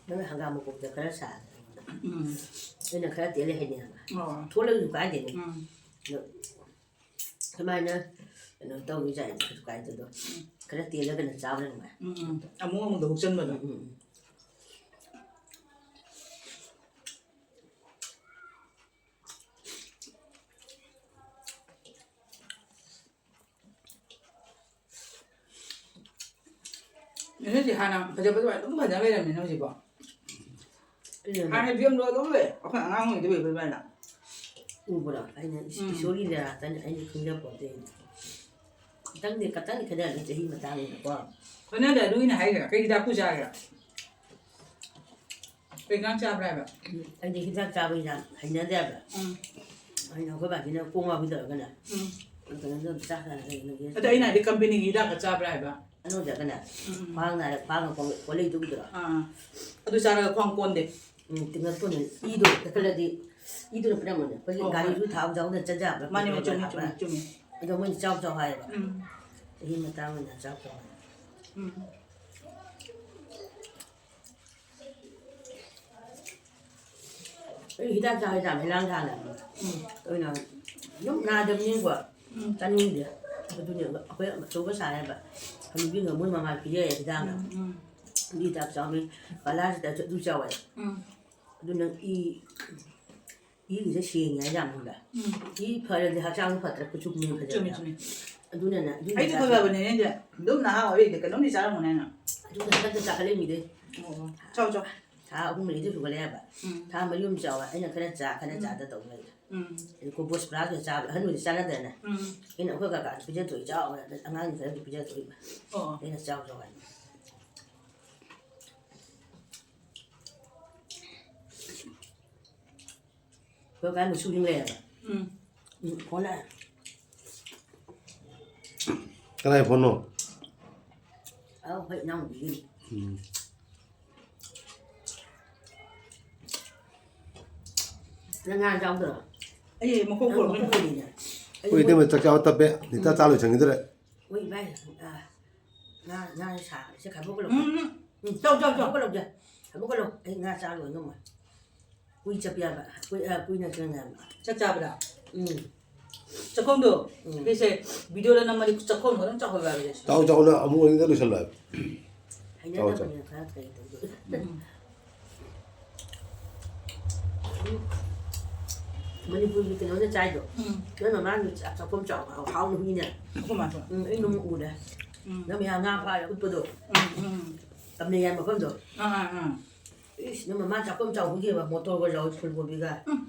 ꯅꯪꯅ ꯍꯪꯒꯥꯝ ꯃꯀꯨꯞꯇ ꯈꯔ ꯁꯥ-, ꯎꯝ꯫ ꯑꯩꯅ ꯈꯔ ꯇꯦꯜꯂꯦ ꯍꯥꯏꯅꯦ ꯍꯥꯏꯕ꯫ ꯑꯣ꯫ ꯊꯣꯠꯂꯁꯨ ꯀꯥꯏꯗꯦꯅꯦ꯫ ꯎꯝ꯫ ꯑꯗꯣ ꯁꯨꯃꯥꯏꯅ ꯀꯩꯅꯣ ꯇꯧꯔꯤꯁꯦ ꯀꯩꯁꯨ ꯀꯥꯏꯗꯦ ꯑꯗꯣ꯫ ꯎꯝ꯫ ꯈꯔ ꯇꯦꯜꯂꯒꯅ ꯆꯥꯕꯅ ꯅꯨꯡꯉꯥꯏ꯫ ꯎꯝ, ꯎꯝ꯫ ꯑꯃꯨꯛ ꯑꯃꯨꯛꯗ ꯍꯨꯛꯆꯟꯕꯗꯣ꯫ ꯎꯝ, ꯎꯝ, ꯎꯝ꯫ ꯅꯦꯅꯦꯁꯦ ꯍꯥꯟꯅ ꯐꯖꯕ ꯑꯗꯨꯃꯥꯏꯅ ꯑꯗꯨꯝ ꯐꯖꯅ ꯂꯩꯔꯝꯃꯦꯅꯦ ꯍꯧꯖꯤꯛꯐꯥꯎ꯫ ꯑꯗꯨꯅꯦ꯫ ꯍꯥꯟꯅ ꯐꯤꯂꯝꯗꯣ ꯑꯗꯨꯝ ꯂꯩ꯫ ꯑꯩꯈꯣꯏ ꯑꯉꯥꯡ ꯑꯣꯏꯔꯤꯉꯩꯗ ꯎꯏ ꯑꯩꯈꯣꯏ ꯑꯗꯨꯃꯥꯏꯅ꯫ ꯎꯕ꯭ꯔꯣ? ꯑꯩꯅ ꯏꯁ-, ꯎꯝ꯫ ꯏꯁꯣꯔꯒꯤ ꯂꯤꯂꯥ ꯉꯥꯛꯇꯅꯤ, ꯑꯩꯅ ꯈꯪꯖꯄꯣꯠꯇꯦ꯫ ꯈꯤꯇꯪꯗꯤ ꯈꯤꯇꯪꯗꯤ ꯈꯦꯠꯅꯔꯝꯃꯤ ꯆꯍꯤ ꯃꯇꯥꯡꯗꯨꯅꯀꯣ꯫ ꯈꯦꯠꯅꯗꯦ꯫ ꯑꯗꯨꯒꯤꯅ ꯍꯥꯏꯈ꯭ꯔꯦ꯫ ꯀꯩ ꯍꯤꯗꯥꯛꯄꯨ ꯆꯥꯒꯦ? ꯀꯩ ꯍꯤꯗꯥꯛ ꯆꯥꯕ꯭ꯔꯥ ꯍꯥꯏꯕ? ꯑꯩꯗꯤ ꯍꯤꯗꯥꯛ ꯆꯥꯕ ꯌꯥꯝ ꯍꯩꯅꯗꯦꯕ꯫ ꯎꯝ ꯑꯩꯅ ꯑꯩꯈꯣꯏ ꯕꯥꯁꯤꯅ ꯀꯣꯛ ꯉꯥꯎꯕꯤ ꯇꯧꯔꯒꯅꯦ꯫ ꯎꯝ ꯀꯩꯅꯣꯗꯣ ꯆꯥꯛ ꯆꯥꯅ ꯂꯩꯅꯒꯦ꯫ ꯑꯗꯣ ꯑꯩꯅ ꯍꯥꯏꯗꯤ ꯀꯝꯄꯦꯅꯤꯒꯤ ꯍꯤꯗꯥꯛꯀ ꯆꯥꯕ꯭ꯔꯥ ꯍꯥꯏꯕ? ꯑꯅꯧꯕꯗꯒꯅꯦ ꯎꯝ ꯈ꯭ꯋꯥꯡ ꯅꯥꯔꯦ, ꯈ꯭ꯋꯥꯡꯒ ꯀꯣꯜꯂꯤ ꯇꯧꯕꯤꯗꯨꯔꯣ? ꯑꯥ ꯑꯗꯨ ꯆꯥꯔꯒ ꯈ꯭ꯋꯥꯡ ꯀꯣꯟꯗꯦ꯫ ꯎꯝ ꯇꯤꯡꯉꯛꯄꯅꯦ꯫ ꯏꯗꯣ ꯇꯛꯈꯠꯂꯗꯤ ꯏꯗꯨꯅ ꯄꯨꯔꯝꯕꯅꯦ꯫ ꯑꯩꯈꯣꯏꯒꯤ ꯍꯣꯏ, ꯍꯣꯏ꯫ ꯒꯥꯔꯤꯁꯨ ꯊꯥꯎ ꯌꯥꯎꯗꯅ ꯆꯠ ꯌꯥꯕ꯭ꯔꯥ? ꯃꯥꯅꯦ ꯄꯦꯇ꯭ꯔꯣꯜ ꯆꯨꯝꯃꯤ ꯍꯥꯞꯄ꯭ꯔꯥ? ꯆꯨꯝꯃꯤ ꯆꯨꯝꯃꯤ꯫ ꯑꯗꯣ ꯃꯣꯏꯅ ꯆꯥꯎ ꯆꯥꯎ ꯍꯥꯏꯌꯦꯕ꯫ ꯎꯝ ꯆꯍꯤ ꯃꯇꯥꯡ ꯑꯣꯏꯅ ꯆꯥꯎ ꯆꯥꯎ ꯍꯥꯏꯌꯦꯕ꯫ ꯎꯝ ꯑꯩ ꯍꯤꯗꯥꯛ ꯆꯥꯕ ꯌꯥꯝ ꯍꯤꯗꯥꯛ ꯆꯥꯅꯕ꯫ ꯎꯝ ꯑꯗꯨꯅ ꯑꯗꯨꯝ ꯅꯥꯗꯕꯅꯤꯅꯀꯣ ꯎꯝ ꯆꯥꯅꯤꯡꯗꯦ꯫ ꯑꯗꯨꯅꯦ ꯑꯩꯈꯣꯏ ꯑꯆꯧꯕ ꯁꯥꯏꯌꯦꯕ꯫ ꯍꯅꯨꯕꯤꯅ ꯃꯣꯏ ꯃꯃꯥ ꯄꯤꯖꯩ ꯍꯤꯗꯥꯛꯅ꯫ ꯎꯝ ꯎꯝ ꯑꯗꯨ ꯍꯤꯗꯥꯛ ꯆꯥꯎꯅꯤ꯫ ꯀꯂꯥꯁꯤꯗ ꯑꯗꯨ ꯆꯥꯎꯋꯦ꯫ ꯎꯝ ꯑꯗꯨ ꯅꯪ ꯏ ꯏꯒꯤꯁꯦ ꯁꯦꯡꯉꯦ ꯍꯥꯏ ꯌꯥꯝ ꯈꯪꯕ꯭ꯔꯥ? ꯎꯝ ꯏ ꯐꯔꯗꯤ ꯍꯛꯆꯥꯡꯁꯨ ꯐꯠꯇ꯭ꯔꯥ? ꯀꯨꯆꯨ ꯀꯨꯃꯦꯟ ꯆꯨꯝꯃꯤ ꯐꯖꯕ꯭ꯔꯥ? ꯆꯨꯝꯃꯤ꯫ ꯑꯗꯨꯅꯅꯦ ꯑꯗꯨ ꯑꯩꯗꯤ ꯈꯪꯉꯕꯅꯦ ꯅꯪꯗꯤ ꯑꯗꯨꯝ ꯅꯍꯥ ꯑꯣꯏꯔꯤꯗꯤ ꯀꯩꯅꯣꯝꯗꯤ ꯆꯥꯔꯝꯒꯅꯤ ꯍꯥꯏꯅ꯫ ꯑꯗꯨꯅ ꯍꯟꯗꯛꯇ ꯆꯥꯈꯠꯂꯛꯏ ꯃꯤꯗꯩ꯫ ꯑꯣ ꯑꯣ꯫ ꯆꯥꯎ ꯆꯥꯎ꯫ ꯊꯥ ꯑꯍꯨꯝ ꯃꯔꯤꯗꯤ ꯁꯨꯒꯠꯂꯛꯑꯦꯕ꯫ ꯎꯝ ꯊꯥ ꯃꯔꯤ ꯑꯃ ꯆꯥꯎꯕ ꯑꯩꯅ ꯈꯔ ꯆꯥ ꯈꯔ ꯎꯝ ꯆꯥꯗ ꯇꯧ ꯂꯩꯔꯦ꯫ ꯎꯝ ꯑꯗꯨ ꯀꯣꯝꯄꯣꯁ ꯄ꯭ꯂꯥꯁ ꯑꯣꯏꯅ ꯆꯥꯕ ꯑꯍꯟ ꯑꯣꯏꯗꯤ ꯆꯥꯅꯗ꯭ꯔꯅꯦ꯫ ꯎꯝ꯫ ꯑꯩꯅ ꯑꯩꯈꯣꯏ ꯀꯀꯥꯗ ꯄꯤꯖꯊꯣꯛꯏ ꯆꯥꯎ ꯍꯥꯏꯅ ꯑꯉꯥꯡꯁꯤꯡ ꯈꯔꯗꯤ ꯄꯤꯖꯊꯣꯛꯏꯕ꯫ ꯑꯣ ꯑꯣ꯫ ꯑꯩꯅ ꯆꯥꯎ ꯆꯥꯎ ꯍꯥꯏꯅ꯫ ꯑꯩꯈꯣꯏ ꯀꯥꯏ ꯃꯨꯁꯨ ꯂꯩꯌꯦꯕ꯫ ꯎꯝ꯫ ꯎꯝ ꯐꯣꯟ ꯂꯥꯛꯑꯦ꯫ ꯀꯅꯥꯏ ꯐꯣꯟꯅꯣ? ꯑꯧ ꯑꯩꯈꯣꯏ ꯏꯅꯥꯎꯅꯨꯄꯤꯒꯤꯅꯤ꯫ ꯎꯝ꯫ ꯅꯪ ꯉꯥ ꯆꯥꯎꯗ꯭ꯔꯣ? ꯑꯩ ꯃꯈꯣꯡ ꯅꯪ ꯈꯣꯏꯔꯛꯄꯅꯤ꯫ ꯃꯈꯣꯡ ꯈꯣꯏꯔꯤꯅꯦ꯫ ꯑꯩꯈꯣꯏ ꯏꯇꯩꯃ ꯆꯥꯛ ꯆꯥꯕ ꯇꯞꯄꯦ꯫ ꯅꯤꯇꯥ ꯆꯥ ꯂꯣꯏꯁꯟꯈꯤꯗ꯭ꯔꯦ꯫ ꯍꯣꯏ ꯏꯕꯥꯏ꯫ ꯑꯥ, ꯉꯥ ꯉꯥ ꯁꯥꯕꯁꯦ ꯈꯥꯏꯕꯣꯛꯀ ꯂꯧ꯫ ꯎꯝ ꯎꯝ꯫ ꯆꯥꯎ ꯆꯥꯎ ꯆꯥꯎ꯫ ꯈꯥꯏꯕꯣꯛꯀ ꯂꯧ꯫ ꯈꯥꯏꯕꯣꯛꯀ ꯂꯧ꯫ ꯑꯩ ꯉꯥ ꯆꯥ ꯂꯣꯏ ꯉꯝꯃꯣꯏ꯫ ꯀꯨꯏ ꯆꯠꯄ ꯌꯥꯕ꯫ ꯀꯨꯏ ꯑ, ꯀꯨꯏꯅ ꯆꯪꯉꯦ ꯍꯥꯏꯕ꯫ ꯆꯥꯛ ꯆꯥꯕꯗ꯫ ꯎꯝ꯫ ꯆꯥꯛꯈꯣꯝꯗꯣ꯫ ꯎꯝ꯫ ꯁꯤꯁꯦ ꯚꯤꯗꯤꯑꯣꯗ ꯅꯝꯃꯗꯤ ꯆꯥꯛꯈꯣꯝꯗꯣ ꯑꯗꯨꯝ ꯆꯥꯎꯍꯜꯂꯣ ꯍꯥꯏꯕ ꯁꯦ꯫ ꯆꯥꯎ ꯆꯥꯎꯅ ꯑꯃꯨꯛ ꯑꯅꯤꯗ ꯂꯣꯏꯁꯜꯂꯣ ꯍꯥꯏꯕ꯫ ꯍꯩꯅꯗꯕꯅꯤꯅ ꯈꯔ ꯀꯩ ꯇꯧꯗꯣꯏ꯫ ꯎꯝ꯫ ꯃꯅꯤꯄꯨꯔꯒꯤ ꯀꯩꯅꯣꯅ ꯆꯥꯏꯗꯣ꯫ ꯎꯝ꯫ ꯅꯣꯏ ꯃꯃꯥꯡꯒꯤ ꯆꯥꯛ ꯆꯥꯛꯈꯣꯝ ꯆꯥꯎ ꯍꯥꯎ-, ꯍꯥꯎꯅ ꯍꯨꯏꯅꯦ꯫ ꯑꯩꯈꯣꯏ ꯃꯥꯁꯨ꯫ ꯎꯝ, ꯑꯩ ꯅꯣꯡꯃ ꯎꯔꯦ꯫ ꯎꯝ꯫ ꯅꯪ ꯃꯌꯥꯝ ꯉꯥ ꯐꯥꯔ ꯎꯠꯄꯗꯣ꯫ ꯎꯝ ꯎꯝ꯫ ꯇꯝꯅꯩ ꯌꯥꯏ ꯃꯐꯝꯗꯣ꯫ ꯑꯥ ꯑꯥ ꯑꯥ꯫ ꯏꯁ, ꯅꯪ ꯃꯃꯥ ꯆꯥꯛꯈꯣꯝ ꯆꯥꯎ ꯍꯨꯏꯗꯦꯕ, ꯃꯣꯇꯣꯔꯒ ꯌꯥꯎꯋꯤ, ꯐꯨꯜ ꯀꯣꯕꯤꯒ꯫ ꯎꯝ꯫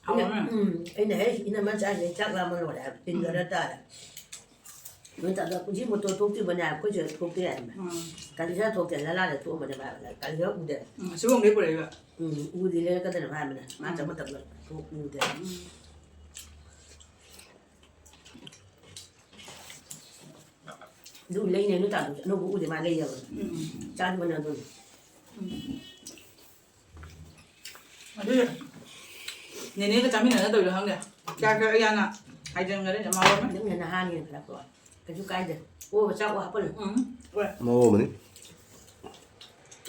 ꯑꯩꯅ, ꯍꯥꯎꯔꯝꯃꯦ꯫ ꯎꯝ, ꯑꯩꯅ, "ꯍꯦ, ꯏꯅꯝꯃ ꯆꯥꯁꯦ, ꯆꯥꯛ ꯂꯥꯝꯕ ꯂꯣꯏꯔꯦ" ꯍꯥꯏꯕ, ꯇꯤꯟ ꯎꯝ꯫ ꯈꯔ ꯇꯥꯔꯦ꯫ ꯅꯣꯏ ꯇꯥꯗ ꯀꯨꯝꯁꯤ ꯃꯣꯇꯣꯔ ꯊꯣꯛꯇ꯭ꯔꯤꯕꯅꯦ, ꯑꯩꯈꯣꯏꯁꯨ ꯊꯣꯛꯇꯦ ꯍꯥꯏꯕꯅꯦ꯫ ꯎꯝ꯫ ꯀꯥꯂꯤ ꯈꯔ ꯊꯣꯛꯇꯦ, ꯂꯂꯥꯗ ꯊꯣꯛꯑꯝꯕꯅꯦ ꯃꯥ꯫ ꯀꯥꯂꯤ ꯈꯔ ꯎꯗꯦ꯫ ꯎꯝ, ꯁꯤꯕꯣꯡꯗꯩ ꯄꯨꯔꯛꯏꯕ꯫ ꯎꯝ, ꯎꯗꯤ ꯂꯩꯔꯛꯀꯗꯅ ꯍꯥꯏꯕꯅꯦ꯫ ꯃꯥ ꯆꯠ ꯃꯇꯝꯗ ꯊꯣꯛ ꯎꯗꯦ꯫ ꯎꯝ꯫ ꯑꯗꯨ ꯂꯩꯅꯦ ꯅꯣꯏ ꯇꯥꯗ ꯑꯅꯧꯕ ꯎꯗꯦ ꯃꯥ ꯂꯩꯌꯦꯕ꯫ ꯎꯝ꯫ ꯆꯥꯗꯕꯅꯦ ꯑꯗꯨꯅ꯫ ꯎꯝ꯫ ꯑꯗꯨ ꯅꯦꯅꯦꯒ ꯆꯥꯃꯤꯟꯅꯅ ꯇꯧꯔꯤꯔꯣ ꯈꯪꯗꯦ꯫ ꯆꯥꯛ ꯆꯥ ꯌꯥꯅ ꯍꯥꯏꯖꯤꯟꯈ꯭ꯔꯦ ꯃꯃꯥ ꯍꯣꯏꯅ꯫ ꯅꯪꯅ ꯅꯍꯥꯟꯒꯤ ꯈꯔ ꯀꯣ꯫ ꯀꯩꯁꯨ ꯀꯥꯏꯗꯦ꯫ ꯑꯣ, ꯆꯥꯛ ꯍꯥꯞꯄꯜꯂꯨ꯫ ꯎꯝ꯫ ꯍꯣꯏ꯫ ꯃꯑꯣꯡ ꯑꯃꯅꯤ꯫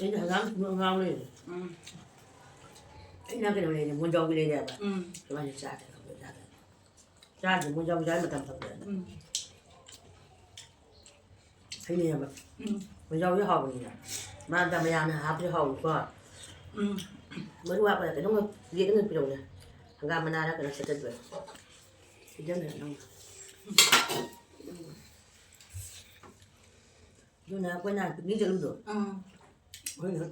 ꯑꯩꯅ ꯍꯪꯒꯥꯝ ꯊꯣꯡꯕ ꯉꯥꯎ ꯂꯩꯔꯦ꯫ ꯎꯝ꯫ ꯑꯩꯅ ꯀꯩꯅꯣ ꯂꯩꯔꯦ, ꯃꯣꯟꯖꯥꯎꯒꯤ ꯂꯩꯔꯦꯕ꯫ ꯎꯝ꯫ ꯀꯃꯥꯏꯅ ꯆꯥꯗꯦ ꯈꯪꯗꯦ, ꯆꯥꯗꯦ꯫ ꯆꯥꯗꯦ, ꯃꯣꯟꯖꯥꯎ ꯆꯥꯕ ꯃꯇꯝ ꯐꯪꯗꯦ꯫ ꯎꯝ꯫ ꯍꯩꯅꯩꯌꯦꯕ꯫ ꯎꯝ꯫ ꯃꯣꯟꯖꯥꯎꯗꯤ ꯍꯥꯎꯕꯅꯤꯅ꯫ ꯃꯥꯗ ꯃꯌꯥꯝꯅ ꯍꯥꯞꯄꯗꯤ ꯍꯥꯎꯕꯀꯣ꯫ ꯎꯝ꯫ ꯃꯔꯨ ꯍꯥꯞꯄꯗ ꯀꯩꯅꯣꯝ ꯌꯦꯛꯇꯅ ꯄꯤꯔꯛꯎꯅꯦ꯫ ꯍꯪꯒꯥꯝ ꯃꯅꯥꯔ ꯀꯩꯅꯣ ꯁꯦꯠꯇꯠꯄ꯫ ꯁꯤꯖꯟꯅꯔꯦ ꯅꯪ꯫ ꯑꯗꯨꯅ ꯑꯩꯈꯣꯏꯅ ꯄꯤꯛꯅꯤꯛ ꯆꯠꯂꯨꯗꯣ꯫ ꯎꯝ꯫ ꯑꯩꯈꯣꯏꯅ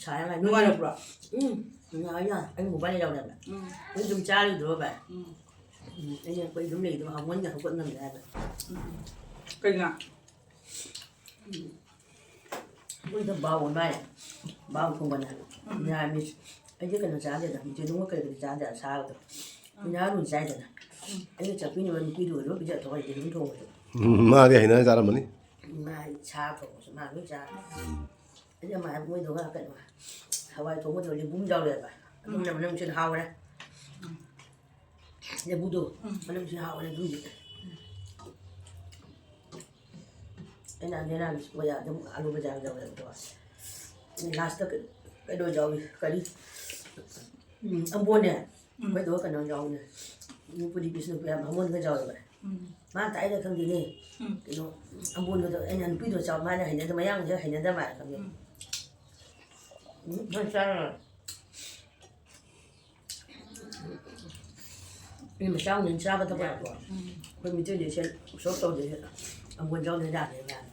ꯁꯥꯔꯒ ꯅꯨꯡꯉꯥꯏꯔꯛꯄ꯭ꯔꯣ? ꯎꯝ, ꯅꯨꯡꯉꯥꯏꯅ ꯑꯩ ꯃꯣꯕꯥꯏꯜ ꯌꯥꯎꯔꯦꯕ꯫ ꯎꯝ꯫ ꯑꯩꯈꯣꯏ ꯑꯗꯨꯝ ꯆꯥꯔꯨꯗ꯭ꯔꯣ ꯚꯥꯏ? ꯎꯝ꯫ ꯎꯝ, ꯑꯩꯅ ꯑꯩꯈꯣꯏ ꯑꯗꯨꯝ ꯂꯩꯗꯣ ꯍꯥꯃꯣꯟꯒ ꯍꯧꯒꯠ ꯉꯝꯗꯦ ꯍꯥꯏꯕ꯫ ꯎꯝ꯫ ꯀꯩꯅꯣ? ꯑꯩꯈꯣꯏꯗ ꯕꯥꯎ ꯑꯣꯟ ꯃꯥꯜꯂꯦ꯫ ꯕꯥꯎ ꯊꯣꯡꯕꯅꯦ꯫ ꯃꯤꯔꯥꯃꯤꯁ꯫ ꯑꯩꯗꯤ ꯀꯩꯅꯣ ꯆꯥꯗꯦꯗ, ꯌꯦꯔꯨꯝꯒ ꯀꯔꯤ ꯀꯔꯤ ꯆꯥꯗꯦ, ꯑꯁꯥꯕꯗꯣ꯫ ꯃꯤꯅꯥꯔꯨꯟ ꯆꯥꯏꯗꯅ꯫ ꯑꯩꯅ ꯆꯠꯄꯤꯅꯕ ꯅꯨꯄꯤꯗꯨ ꯑꯣꯏꯔꯣ ꯄꯤꯖ ꯊꯣꯛꯑ ꯌꯦꯔꯨꯝ ꯊꯣꯡꯕꯗꯣ꯫ ꯎꯝ, ꯃꯥꯗꯤ ꯍꯩꯅꯔ ꯆꯥꯔꯝꯃꯅꯤ꯫ ꯃꯥ ꯁꯥ ꯊꯣꯡꯕꯁꯨ ꯃꯥ ꯂꯣꯏ ꯆꯥꯔꯦ꯫ ꯑꯩꯅ ꯃꯥ ꯃꯣꯏꯗꯨꯒ ꯀꯩꯅꯣ ꯍꯋꯥꯏ ꯊꯣꯡꯕꯗꯣ ꯂꯦꯕꯨꯝ ꯌꯥꯎꯔꯦꯕ꯫ ꯑꯗꯨꯝꯅ ꯃꯅꯝꯁꯤꯅ ꯍꯥꯎꯔꯦ꯫ ꯂꯦꯕꯨꯗꯣ ꯃꯅꯝꯁꯤꯅ ꯍꯥꯎꯔꯦ ꯑꯗꯨꯝꯗꯤ꯫ ꯑꯩꯅ ꯅꯦꯅꯥꯒꯤ ꯁꯣꯌꯥ ꯑꯗꯨꯝ ꯑꯥꯂꯨ ꯕꯖꯥꯔ ꯌꯧꯔꯦꯕꯀꯣ꯫ ꯂꯥꯁꯇ ꯀꯩꯅꯣ ꯌꯥꯎꯏ, ꯀꯔꯤ? ꯎꯝ, ꯑꯝꯕꯣꯅꯦ꯫ ꯃꯣꯏꯗꯣ ꯀꯩꯅꯣ ꯌꯥꯎꯅꯦ꯫ ꯃꯅꯤꯄꯨꯔꯤ ꯕꯤꯁꯅꯨꯄ꯭ꯔꯤꯌꯥ ꯃꯉꯣꯟꯗ ꯌꯥꯎꯋꯦꯕ꯫ ꯃꯥ ꯇꯥꯏꯗ ꯈꯪꯗꯦꯅꯦ꯫ ꯀꯩꯅꯣ ꯑꯝꯕꯣꯟꯒꯗꯣ ꯑꯩꯅ ꯅꯨꯄꯤꯗꯣ ꯆꯥꯎ ꯃꯥꯅ ꯍꯩꯅꯗ ꯃꯌꯥꯡꯁꯦ ꯍꯩꯅꯗ ꯃꯥꯜꯂꯦ ꯈꯪꯗꯦ꯫ ꯎꯝ, ꯅꯣꯏ ꯆꯥꯔꯔꯣꯏ꯫ ꯃꯤ ꯃꯆꯥ ꯑꯃ ꯆꯥꯕ ꯊꯛꯄ ꯌꯥꯕ꯭ꯔꯣ? ꯑꯩꯈꯣꯏ ꯃꯤꯇꯩꯗꯤ ꯁꯦ ꯎꯁꯣꯞ ꯇꯧꯗꯦ, ꯑꯝꯕꯣꯟ ꯌꯥꯎꯗ ꯌꯥꯗꯦ ꯃꯌꯥꯝ꯫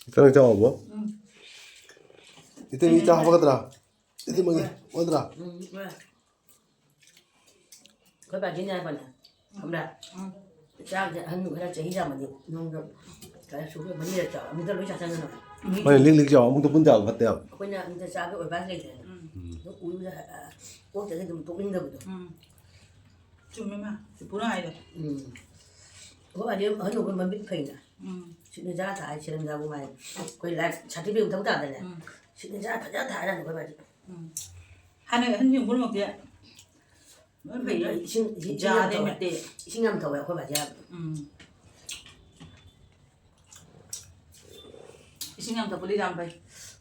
ꯈꯤꯇꯪ ꯆꯥꯎꯕꯣ? ꯏꯇꯩ ꯃꯤ ꯆꯥ ꯍꯥꯞꯄꯛꯀꯗ꯭ꯔꯥ? ꯑꯗꯨꯃꯛꯅꯤ, ꯑꯣꯟꯗ꯭ꯔꯥ? ꯎꯝ, ꯍꯣꯏ꯫ ꯑꯩꯈꯣꯏ ꯕꯥꯖꯤꯅ ꯍꯥꯏꯕꯅꯦ, ꯈꯪꯕ꯭ꯔꯥ? ꯎꯝ꯫ ꯆꯥꯛꯁꯦ ꯑꯍꯟ ꯈꯔ ꯆꯍꯤ ꯌꯥꯝꯃꯗꯤ ꯅꯣꯡꯃꯗ ꯈꯔ ꯁꯨꯔ ꯃꯔꯤꯔꯛ ꯆꯥꯎ, ꯑꯃꯨꯛꯇ ꯂꯣꯏ ꯆꯥꯁꯟꯒꯅꯨ꯫ ꯍꯣꯏ, ꯂꯤꯛ ꯂꯤꯛ ꯆꯥꯎ, ꯑꯃꯨꯛꯇ ꯄꯨꯟ ꯆꯥꯕ ꯐꯠꯇꯦꯕ꯫ ꯑꯩꯈꯣꯏꯅ ꯑꯃꯨꯛꯇ ꯆꯥꯕ ꯑꯣꯏꯕ ꯂꯩꯇ꯭ꯔꯦ꯫ ꯎꯝ꯫ ꯑꯗꯨꯝ ꯎꯔꯨ-, ꯑꯣꯛꯇꯗꯤ ꯑꯗꯨꯝ ꯇꯣꯛꯅꯤꯡꯗꯕꯗꯣ꯫ ꯎꯝ꯫ ꯆꯨꯝꯃꯦ ꯃꯥ, ꯄꯨꯄꯨꯅ ꯍꯥꯏꯗꯣ꯫ ꯎꯝ꯫ ꯑꯩꯈꯣꯏ ꯕꯥꯗꯤ ꯑꯍꯟ ꯑꯣꯏꯕ ꯃꯃꯤꯠ ꯐꯩꯅ꯫ ꯎꯝ꯫ ꯁꯤꯠꯅ ꯆꯥ ꯊꯥꯏ, ꯁꯤꯔꯝ ꯆꯥꯕ ꯃꯥꯏ꯫ ꯑꯩꯈꯣꯏ ꯂꯥꯏꯐ ꯁꯥꯔꯇꯤꯐꯤꯀꯦꯠ ꯃꯊꯧ ꯇꯥꯗꯅꯦ꯫ ꯎꯝ꯫ ꯁꯤꯠꯅ ꯆꯥ ꯐꯖꯅ ꯊꯥꯏꯔꯅꯤ ꯑꯩꯈꯣꯏ ꯕꯥꯗꯤ꯫ ꯎꯝ꯫ ꯍꯥꯟꯅꯒꯤ ꯑꯍꯟꯁꯤꯡ ꯄꯨꯝꯅꯃꯛꯇꯤ ꯂꯣꯏ ꯐꯩꯗ꯫ ꯏꯁꯤꯡ, ꯏꯁꯤꯡ ꯌꯥꯝ ꯌꯥꯗꯦ ꯊꯧꯋꯦ꯫ ꯅꯠꯇꯦ꯫ ꯏꯁꯤꯡ ꯌꯥꯝ ꯊꯧꯋꯦ ꯑꯩꯈꯣꯏ ꯕꯥꯗꯤ ꯌꯥꯝ꯫ ꯎꯝ꯫ ꯏꯁꯤꯡ ꯌꯥꯝ ꯊꯛꯄꯗꯤ ꯌꯥꯝ ꯐꯩ꯫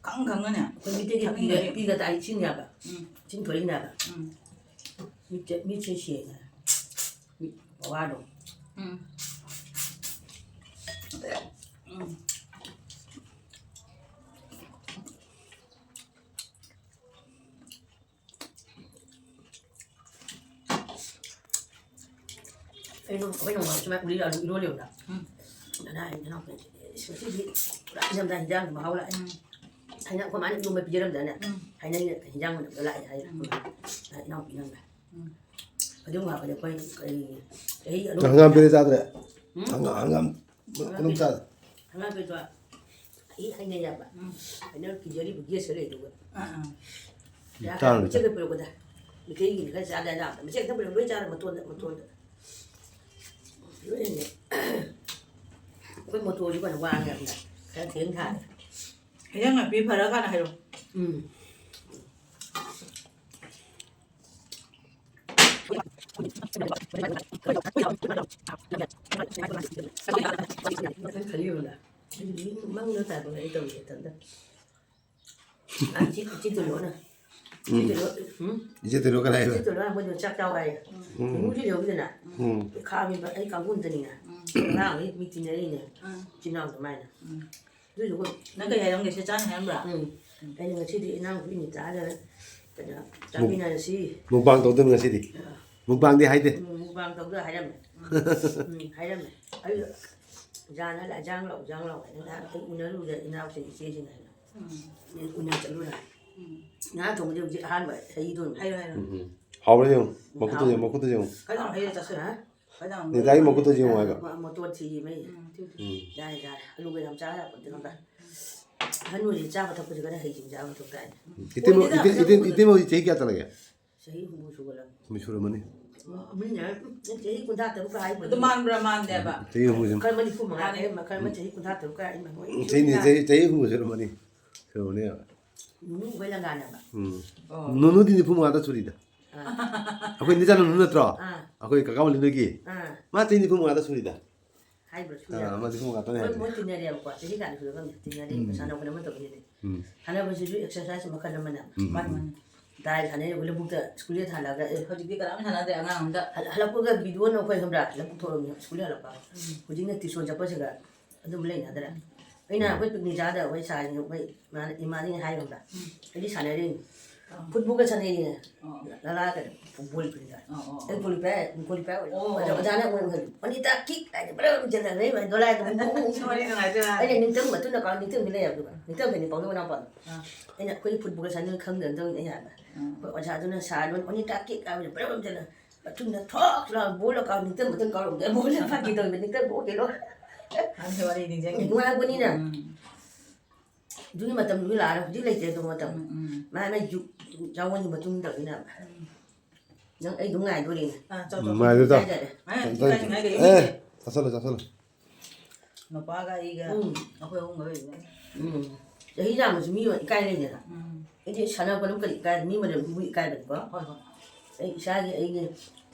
ꯈꯪ ꯈꯪꯅꯅꯦ꯫ ꯑꯩꯈꯣꯏ ꯃꯤꯇꯩꯒꯤ ꯊꯛꯅꯤꯡꯉꯗꯤ꯫ ꯄꯤꯒ, ꯄꯤꯒ ꯇꯥꯏ ꯏꯁꯤꯡ ꯌꯥꯕ꯫ ꯎꯝ꯫ ꯏꯁꯤꯡ ꯊꯣꯛꯏꯅꯦꯕ꯫ ꯎꯝ꯫ ꯃꯤꯠꯁꯦ, ꯃꯤꯠꯁꯦ ꯁꯦꯡꯉꯦ꯫ ꯃꯤꯠ ꯄꯋꯥꯔꯗꯣ꯫ ꯎꯝ꯫ ꯎꯝ꯫ ꯑꯩꯁꯨ ꯑꯩꯈꯣꯏ ꯅꯣꯡꯃ ꯁꯨꯃꯥꯏꯅ ꯎꯔꯤ ꯑꯂꯨ ꯏꯔꯣꯜꯂꯦꯕ꯫ ꯎꯝ꯫ ꯑꯗ ꯑꯩ ꯏꯅꯥꯎꯄꯤꯅ, "ꯏꯁ, ꯉꯁꯤꯗꯤ ꯄꯨꯔꯥ ꯏꯪꯊꯝꯊꯥ ꯍꯤꯟꯖꯥꯡꯒꯤ ꯃꯍꯥꯎ ꯂꯥꯛꯑꯦ꯫ ꯎꯝ꯫ ꯍꯥꯏꯅ ꯑꯩꯈꯣꯏ ꯃꯥꯅ ꯏꯔꯣꯝꯕ ꯄꯤꯖꯔꯝꯗꯥꯏꯅꯦ꯫ ꯎꯝ꯫ ꯍꯥꯏꯅ ꯍꯤꯟꯖꯥꯡ ꯃꯅꯝꯗꯣ ꯂꯥꯛꯑꯦ" ꯍꯥꯏ꯫ ꯎꯝ꯫ ꯑꯗ ꯏꯅꯥꯎꯄꯤꯅ ꯍꯪꯉꯦ꯫ ꯎꯝ꯫ ꯑꯗꯨꯝ ꯉꯥꯛꯄꯅꯦ ꯑꯩꯈꯣꯏ ꯀꯔꯤ ꯆꯍꯤ ꯑꯅꯧꯕ ꯍꯪꯒꯥꯝ ꯄꯦꯔꯦ ꯆꯥꯗ꯭ꯔꯦ? ꯎꯝ? ꯍꯪꯒꯥꯝ, ꯍꯪꯒꯥꯝ ꯃꯅꯨꯡ ꯆꯥꯗ꯭ꯔꯦ? ꯍꯪꯒꯥꯝ ꯄꯦꯔꯦ ꯆꯥ-, ꯑꯩ ꯍꯥꯏꯅꯩ ꯌꯥꯕ꯫ ꯎꯝ꯫ ꯑꯩꯅ ꯀꯤꯖꯔꯤꯕ ꯒꯦꯁꯁꯦ ꯂꯩꯗꯧꯕ꯫ ꯑꯥ, ꯑꯥ꯫ ꯌꯥ, ꯇꯥꯡꯅ ꯃꯆꯦꯠ ꯈꯛ ꯄꯤꯔꯛꯄꯗ꯫ ꯃꯤꯇꯩꯒꯤꯅ ꯈꯔ ꯆꯥꯗ ꯌꯥꯗꯕ꯫ ꯃꯆꯦꯠ ꯈꯛꯇꯪ ꯄꯤꯔꯛꯄ ꯂꯣꯏ ꯆꯥꯔ ꯃꯇꯣꯟꯗ, ꯃꯇꯣꯟꯗ꯫ ꯂꯣꯏꯅꯅꯦ꯫ ꯑꯩꯈꯣꯏ ꯃꯣꯇꯣꯔꯁꯨ ꯀꯩꯅꯣ ꯋꯥꯡꯉꯦ ꯍꯥꯏꯕꯅ ꯈꯔ ꯊꯦꯡ ꯊꯥꯔꯦ꯫ ꯍꯤꯟꯖꯥꯡ ꯅꯥꯄꯤ ꯐꯔꯀꯥꯟꯗ ꯍꯥꯏꯔꯣ꯫ ꯎꯝ꯫ ꯃꯪꯗ ꯇꯥꯗꯣꯔꯦ ꯑꯩ ꯇꯧꯔꯤꯁꯦ ꯏꯊꯟꯇ꯫ ꯑ, ꯏꯆꯦ, ꯏꯆꯦ ꯇꯣꯂꯣꯅ꯫ ꯏꯆꯦ ꯎꯝ꯫ ꯇꯣꯂꯣ, ꯎꯝ? ꯏꯆꯦ ꯇꯣꯂꯣ ꯀꯅꯥ ꯍꯥꯏꯕ? ꯏꯆꯦ ꯇꯣꯂꯣꯅ ꯑꯩꯈꯣꯏꯗꯣ ꯆꯥꯛ ꯆꯥꯎ ꯍꯥꯏꯌꯦ꯫ ꯎꯝ꯫ ꯏꯃꯨꯡꯁꯤ ꯌꯧꯗꯅ ꯎꯝ꯫ ꯈꯥꯝꯃꯤꯕ ꯑꯩ ꯀꯥꯡꯕꯨꯗꯅꯤꯅ꯫ ꯎꯝ꯫ ꯑꯉꯥꯡꯈꯩ ꯃꯤ ꯇꯤꯟꯅꯔꯤꯅꯦ꯫ ꯎꯝ꯫ ꯏꯆꯤꯟ ꯏꯅꯥꯎ ꯑꯗꯨꯃꯥꯏꯅ꯫ ꯎꯝ꯫ ꯑꯗꯨꯗꯨꯒ ꯅꯪ ꯀꯩ ꯍꯥꯏꯔꯝꯒꯦ? ꯁꯦ ꯆꯥꯅꯤ ꯍꯥꯏꯔꯝꯕ꯭ꯔꯥ? ꯎꯝ꯫ ꯑꯩꯅ ꯉꯁꯤꯗꯤ ꯏꯅꯥꯎꯄꯤ ꯅꯤꯇꯥꯗ ꯀꯩꯅꯣ ꯆꯥꯃꯤꯟꯅꯔꯁꯤ꯫ ꯃꯨꯛꯕꯥꯡ ꯇꯧꯗꯣꯏꯅꯤ ꯉꯁꯤꯗꯤ꯫ ꯑꯥ꯫ ꯃꯨꯛꯕꯥꯡꯗꯤ ꯍꯥꯏꯗꯦ꯫ ꯎꯝ, ꯃꯨꯛꯕꯥꯡ ꯇꯧꯗꯣꯏ ꯍꯥꯏꯔꯝꯃꯦ꯫ ꯎꯝ, ꯍꯥꯏꯔꯝꯃꯦ꯫ ꯑꯩ ꯖꯥꯅ ꯂꯥꯛ-, "ꯖꯥꯡ ꯂꯥꯛꯑꯣ, ꯖꯥꯡ ꯂꯥꯛꯑꯣ" ꯍꯥꯏꯅ ꯅꯍꯥꯟ ꯑꯩ ꯎꯅꯔꯨꯔꯦ ꯏꯅꯥꯎꯁꯤꯡ ꯏꯆꯦꯁꯤꯡ ꯍꯥꯏꯅ꯫ ꯎꯝ꯫ ꯎꯅ ꯆꯠꯂꯨꯔꯦ꯫ ꯉꯥ ꯊꯣꯡꯕꯗꯤ ꯍꯧꯖꯤꯛ ꯑꯍꯥꯟꯕ ꯍꯩꯗꯣꯏꯅꯤ꯫ ꯍꯥꯏꯔꯣ, ꯍꯥꯏꯔꯣ꯫ ꯎꯝ, ꯎꯝ꯫ ꯍꯥꯎꯕ꯭ꯔꯥ ꯌꯦꯡꯉꯨ꯫ ꯃꯈꯨꯠꯇꯣ ꯌꯦꯡꯉꯨ, ꯃꯈꯨꯠꯇꯣ ꯌꯦꯡꯉꯨ꯫ ꯈꯔ ꯌꯥꯝ ꯍꯩꯔ ꯆꯥꯁꯤꯜꯂꯣ꯫ ꯍꯥ? ꯈꯔ ꯌꯥꯝ ꯅꯦꯇꯥꯒꯤ ꯃꯈꯨꯠꯇꯣ ꯌꯦꯡꯉꯨ ꯍꯥꯏꯕ꯫ ꯃ-, ꯃꯇꯣꯟ ꯊꯤꯃꯩ꯫ ꯎꯝ, ꯊꯤꯌꯨ, ꯊꯤꯌꯨ꯫ ꯎꯝ꯫ ꯌꯥꯔꯦ, ꯌꯥꯔꯦ꯫ ꯑꯂꯨꯒ ꯌꯥꯝ ꯆꯥ ꯌꯥꯄꯣꯠꯇꯦ ꯈꯪꯕ꯭ꯔꯥ? ꯑꯍꯟ ꯑꯣꯏꯔꯗꯤ ꯆꯥꯕ ꯊꯛꯄꯁꯦ ꯈꯔ ꯍꯩꯁꯤꯡ ꯆꯥꯕ ꯊꯣꯛ ꯇꯥꯏꯅꯦ꯫ ꯎꯝ꯫ ꯏꯇꯩꯃ, ꯑꯣꯏꯗꯦꯗ, ꯏꯇꯩ-, ꯏꯇꯩ-, ꯑꯩꯈꯣꯏꯗꯤ ꯏꯇꯩꯃ ꯍꯧꯖꯤꯛ ꯆꯍꯤ ꯀꯌꯥ ꯆꯠꯂꯒꯦ? ꯆꯍꯤ ꯍꯨꯝꯐꯨ ꯁꯨꯒꯠꯂꯝ-, ꯍꯨꯝꯐꯨ ꯁꯨꯔꯝꯃꯅꯤ꯫ ꯃꯤꯅ ꯆꯍꯤ ꯀꯨꯟꯊ꯭ꯔꯥ ꯇꯔꯨꯛꯀ ꯍꯥꯏꯕ꯫ ꯑꯗꯨ ꯃꯥꯟꯕ꯭ꯔꯥ ꯃꯥꯟꯗꯦꯕ? ꯆꯍꯤ ꯍꯨꯝꯐꯨ ꯁꯨꯔꯝ-, ꯈꯔ ꯑꯃ ꯅꯤꯐꯨ ꯃꯉꯥ ꯃꯥꯅꯦ꯫ ꯂꯩꯔꯝꯕ, ꯈꯔ ꯑꯃ ꯎꯝ꯫ ꯆꯍꯤ ꯀꯨꯟꯊ꯭ꯔꯥ ꯇꯔꯨꯛꯀ ꯍꯥꯏꯕ꯫ ꯍꯣꯏ, ꯆꯍꯤ, ꯁꯨꯔꯝꯃꯅꯤ꯫ ꯆꯍꯤ, ꯆꯍꯤ ꯍꯨꯝꯐꯨ ꯁꯨꯔꯝꯃꯅꯤ꯫ ꯁꯨꯔꯝꯃꯅꯦꯕ꯫ ꯅꯨꯅꯨ ꯑꯩꯈꯣꯏ ꯂꯪꯒꯥꯅꯦꯕ꯫ ꯎꯝ꯫ ꯑꯣ꯫ ꯅꯨꯅꯨꯗꯤ ꯅꯤꯐꯨ ꯃꯉꯥꯗ ꯁꯨꯔꯤꯗ꯫ ꯑꯥ꯫ ꯑꯩꯈꯣꯏ ꯅꯤꯆꯥ ꯅꯨꯅꯨ ꯅꯠꯇ꯭ꯔꯣ? ꯑꯥ꯫ ꯑꯩꯈꯣꯏ ꯀꯀꯥ ꯃꯂꯤꯟꯗꯨꯒꯤ꯫ ꯑꯥ꯫ ꯃꯥ ꯆꯍꯤ ꯅꯤꯐꯨ ꯃꯉꯥꯗ ꯁꯨꯔꯤꯗ꯫ ꯍꯥꯏꯕ꯭ꯔꯥ, ꯁꯨꯏ ꯑꯥ, ꯍꯥꯏꯕ꯭ꯔꯥ? ꯃꯥ ꯅꯤꯐꯨ ꯃꯉꯥ ꯇꯅꯤ ꯃꯣꯏ, ꯍꯥꯏꯕꯅꯦ꯫ ꯃꯣꯏ ꯇꯤꯟꯅꯔꯦꯕꯀꯣ, ꯆꯍꯤ ꯀꯌꯥꯗꯤ ꯁꯨꯔ ꯈꯪꯗꯦ, ꯇꯤꯟꯅꯔꯦ, ꯎꯝ꯫ ꯁꯥꯟꯅ ꯈꯣꯠꯅꯕ ꯇꯧꯔꯤꯅꯦ꯫ ꯎꯝ꯫ ꯁꯥꯟꯅꯕꯁꯤꯁꯨ exercise ꯃꯈꯜ ꯑꯃꯅꯦ꯫ ꯎꯝ, ꯃꯥꯅꯤ, ꯎꯝ꯫ ꯃꯥꯅꯤ꯫ ꯗꯥꯏ ꯁꯥꯟꯅꯩ, ꯑꯩꯈꯣꯏ ꯂꯧꯕꯨꯛꯇ ꯁ꯭ꯀꯨꯜꯗ ꯊꯥꯜꯂꯛꯑꯒ, ꯑꯦ, ꯍꯧꯖꯤꯛꯇꯤ ꯀꯅꯥꯝ ꯁꯥꯟꯅꯗ꯭ꯔꯦ, ꯑꯉꯥꯡ ꯑꯝꯇ꯫ ꯍꯜ-, ꯍꯜꯂꯛꯄꯒ video ꯅ ꯑꯩꯈꯣꯏ ꯈꯪꯕ꯭ꯔꯥ, ꯂꯧꯕꯨꯛ ꯊꯣꯛꯑꯝꯃꯤ, ꯁ꯭ꯀꯨꯜ ꯍꯜꯂꯛꯄ꯫ ꯎꯝ꯫ ꯍꯧꯖꯤꯛꯅ tuition ꯆꯠꯄꯁꯤꯒ ꯑꯗꯨꯝ ꯂꯩꯅꯗ꯭ꯔꯦ꯫ ꯑꯩꯅ ꯎꯝ꯫ ꯑꯩꯈꯣꯏ picnic ꯆꯥꯗ ꯑꯩꯈꯣꯏ ꯁꯥꯏꯁꯤꯅ ꯑꯩꯈꯣꯏ ꯏꯃꯥꯅ, ꯏꯃꯥꯁꯤꯅ ꯍꯥꯏ ꯈꯪꯕ꯭ꯔꯥ? ꯎꯝ꯫ ꯑꯩꯗꯤ ꯁꯥꯟꯅꯔꯤꯅꯤ꯫ ꯑꯥ꯫ Football ꯒ ꯁꯥꯟꯅꯩꯅꯦ꯫ ꯑꯥ꯫ ꯂꯂꯥ ꯀꯩꯅꯣ, football ꯄꯤꯔꯤꯗ꯫ ꯑꯥ, ꯑꯥ, ꯑꯩ ꯑꯥ꯫ Goalkeeper, goalkeeper ꯑꯣꯏ꯫ ꯑꯣ꯫ ꯑꯣꯖꯥ, ꯑꯣꯖꯥꯅ ꯑꯩꯉꯣꯟꯗ ꯍꯥꯏꯕ, "ꯑꯅꯤꯇꯥ kick" ꯍꯥꯏꯗꯤ ꯕ꯭ꯔꯝ ꯆꯦꯜꯂꯒ ꯂꯩ, ꯗꯣꯂꯥꯏꯗ ꯑꯃꯨꯛ ꯄꯨꯡ ꯄꯨꯡ ꯁꯤ ꯋꯥꯔꯤ ꯅꯨꯡꯉꯥꯏꯇꯦ꯫ ꯑꯩꯅ ꯅꯤꯡꯇꯝ ꯃꯇꯨꯡꯗ ꯀꯥꯎ ꯅꯤꯡꯇꯝꯗꯤ ꯂꯩ ꯍꯥꯏꯕ꯫ ꯅꯤꯡꯇꯝꯗꯅꯤ ꯄꯥꯎꯗꯧ ꯃꯅꯥꯎꯄꯥꯗꯣ꯫ ꯑꯥ꯫ ꯑꯩꯅ ꯑꯩꯈꯣꯏ football ꯁꯥꯟꯅꯕ ꯈꯪꯗꯅ ꯇꯧꯔꯤꯅꯦ ꯑꯩ ꯍꯥꯏꯕ꯫ ꯑꯥ꯫ ꯑꯩꯈꯣꯏ ꯑꯣꯖꯥꯗꯨꯅ ꯁꯥꯔ ꯂꯣꯟ "ꯑꯅꯤꯇꯥ kick" ꯍꯥꯏꯕꯗ ꯕ꯭ꯔꯝ ꯆꯦꯜꯂꯒ ꯃꯇꯨꯡꯗ ꯊꯣꯛ ꯂꯥꯎ ꯕꯣꯜ ꯀꯥꯎ ꯅꯤꯡꯇꯝ ꯃꯇꯨꯡ ꯀꯥꯎꯔꯝꯗꯦ꯫ ꯕꯣꯜ ꯐꯥꯒꯤ ꯇꯧꯔꯤꯕ ꯅꯤꯡꯇꯝ ꯊꯣꯛꯇꯦ ꯂꯣꯏ꯫ ꯑꯗꯨ ꯋꯥꯔꯤ ꯅꯤꯡꯁꯤꯡꯉꯤ꯫ ꯅꯨꯡꯉꯥꯏꯕꯅꯤꯅ꯫ ꯎꯝ꯫ ꯑꯗꯨꯒꯤ ꯃꯇꯝꯗꯨꯗꯤ ꯂꯥꯛꯑꯔꯣꯏ, ꯍꯧꯖꯤꯛ ꯂꯩꯇ꯭ꯔꯦ ꯑꯗꯨ ꯃꯇꯝ꯫ ꯎꯝ, ꯎꯝ꯫ ꯃꯥꯅ ꯌꯨ-, ꯌꯥꯋꯣꯟꯒꯤ ꯃꯇꯨꯡ ꯏꯟꯅ ꯇꯧꯔꯤꯅꯦ꯫ ꯎꯝ꯫ ꯅꯪ ꯑꯩ ꯑꯗꯨꯝ ꯉꯥꯏꯗꯣꯔꯤꯅꯦ꯫ ꯑꯥ, ꯆꯥꯎ, ꯆꯥꯎ, ꯎꯝ, ꯆꯥꯎ꯫ ꯉꯥꯏꯗꯣꯏ ꯇꯥ꯫ ꯏꯀꯥꯏ, ꯏꯀꯥꯏ, ꯏꯀꯥꯏ, ꯏꯀꯥꯏ, ꯏꯀꯥꯏ꯫ ꯑꯦ, ꯆꯥꯁꯜꯂꯣ, ꯆꯥꯁꯜꯂꯣ꯫ ꯅꯨꯄꯥꯒ ꯑꯩꯒ ꯎꯝ꯫ ꯑꯩꯈꯣꯏ ꯑꯍꯨꯝꯒ ꯂꯩꯕꯅꯦ꯫ ꯎꯝ꯫ ꯆꯍꯤ ꯌꯥꯝꯃꯁꯨ ꯃꯤ ꯏꯀꯥꯏ ꯂꯩꯗꯅ꯫ ꯎꯝ꯫ ꯑꯩꯗꯤ ꯁꯥꯟꯅꯕ ꯑꯗꯨꯝ ꯀꯔꯤ ꯏꯀꯥꯏ, ꯃꯤ ꯃꯔꯝ ꯃꯤꯕꯨ ꯏꯀꯥꯏꯕꯅꯤꯀꯣ꯫ ꯍꯣꯏ, ꯍꯣꯏ꯫ ꯑꯩ ꯏꯁꯥꯒꯤ ꯑꯩꯒꯤ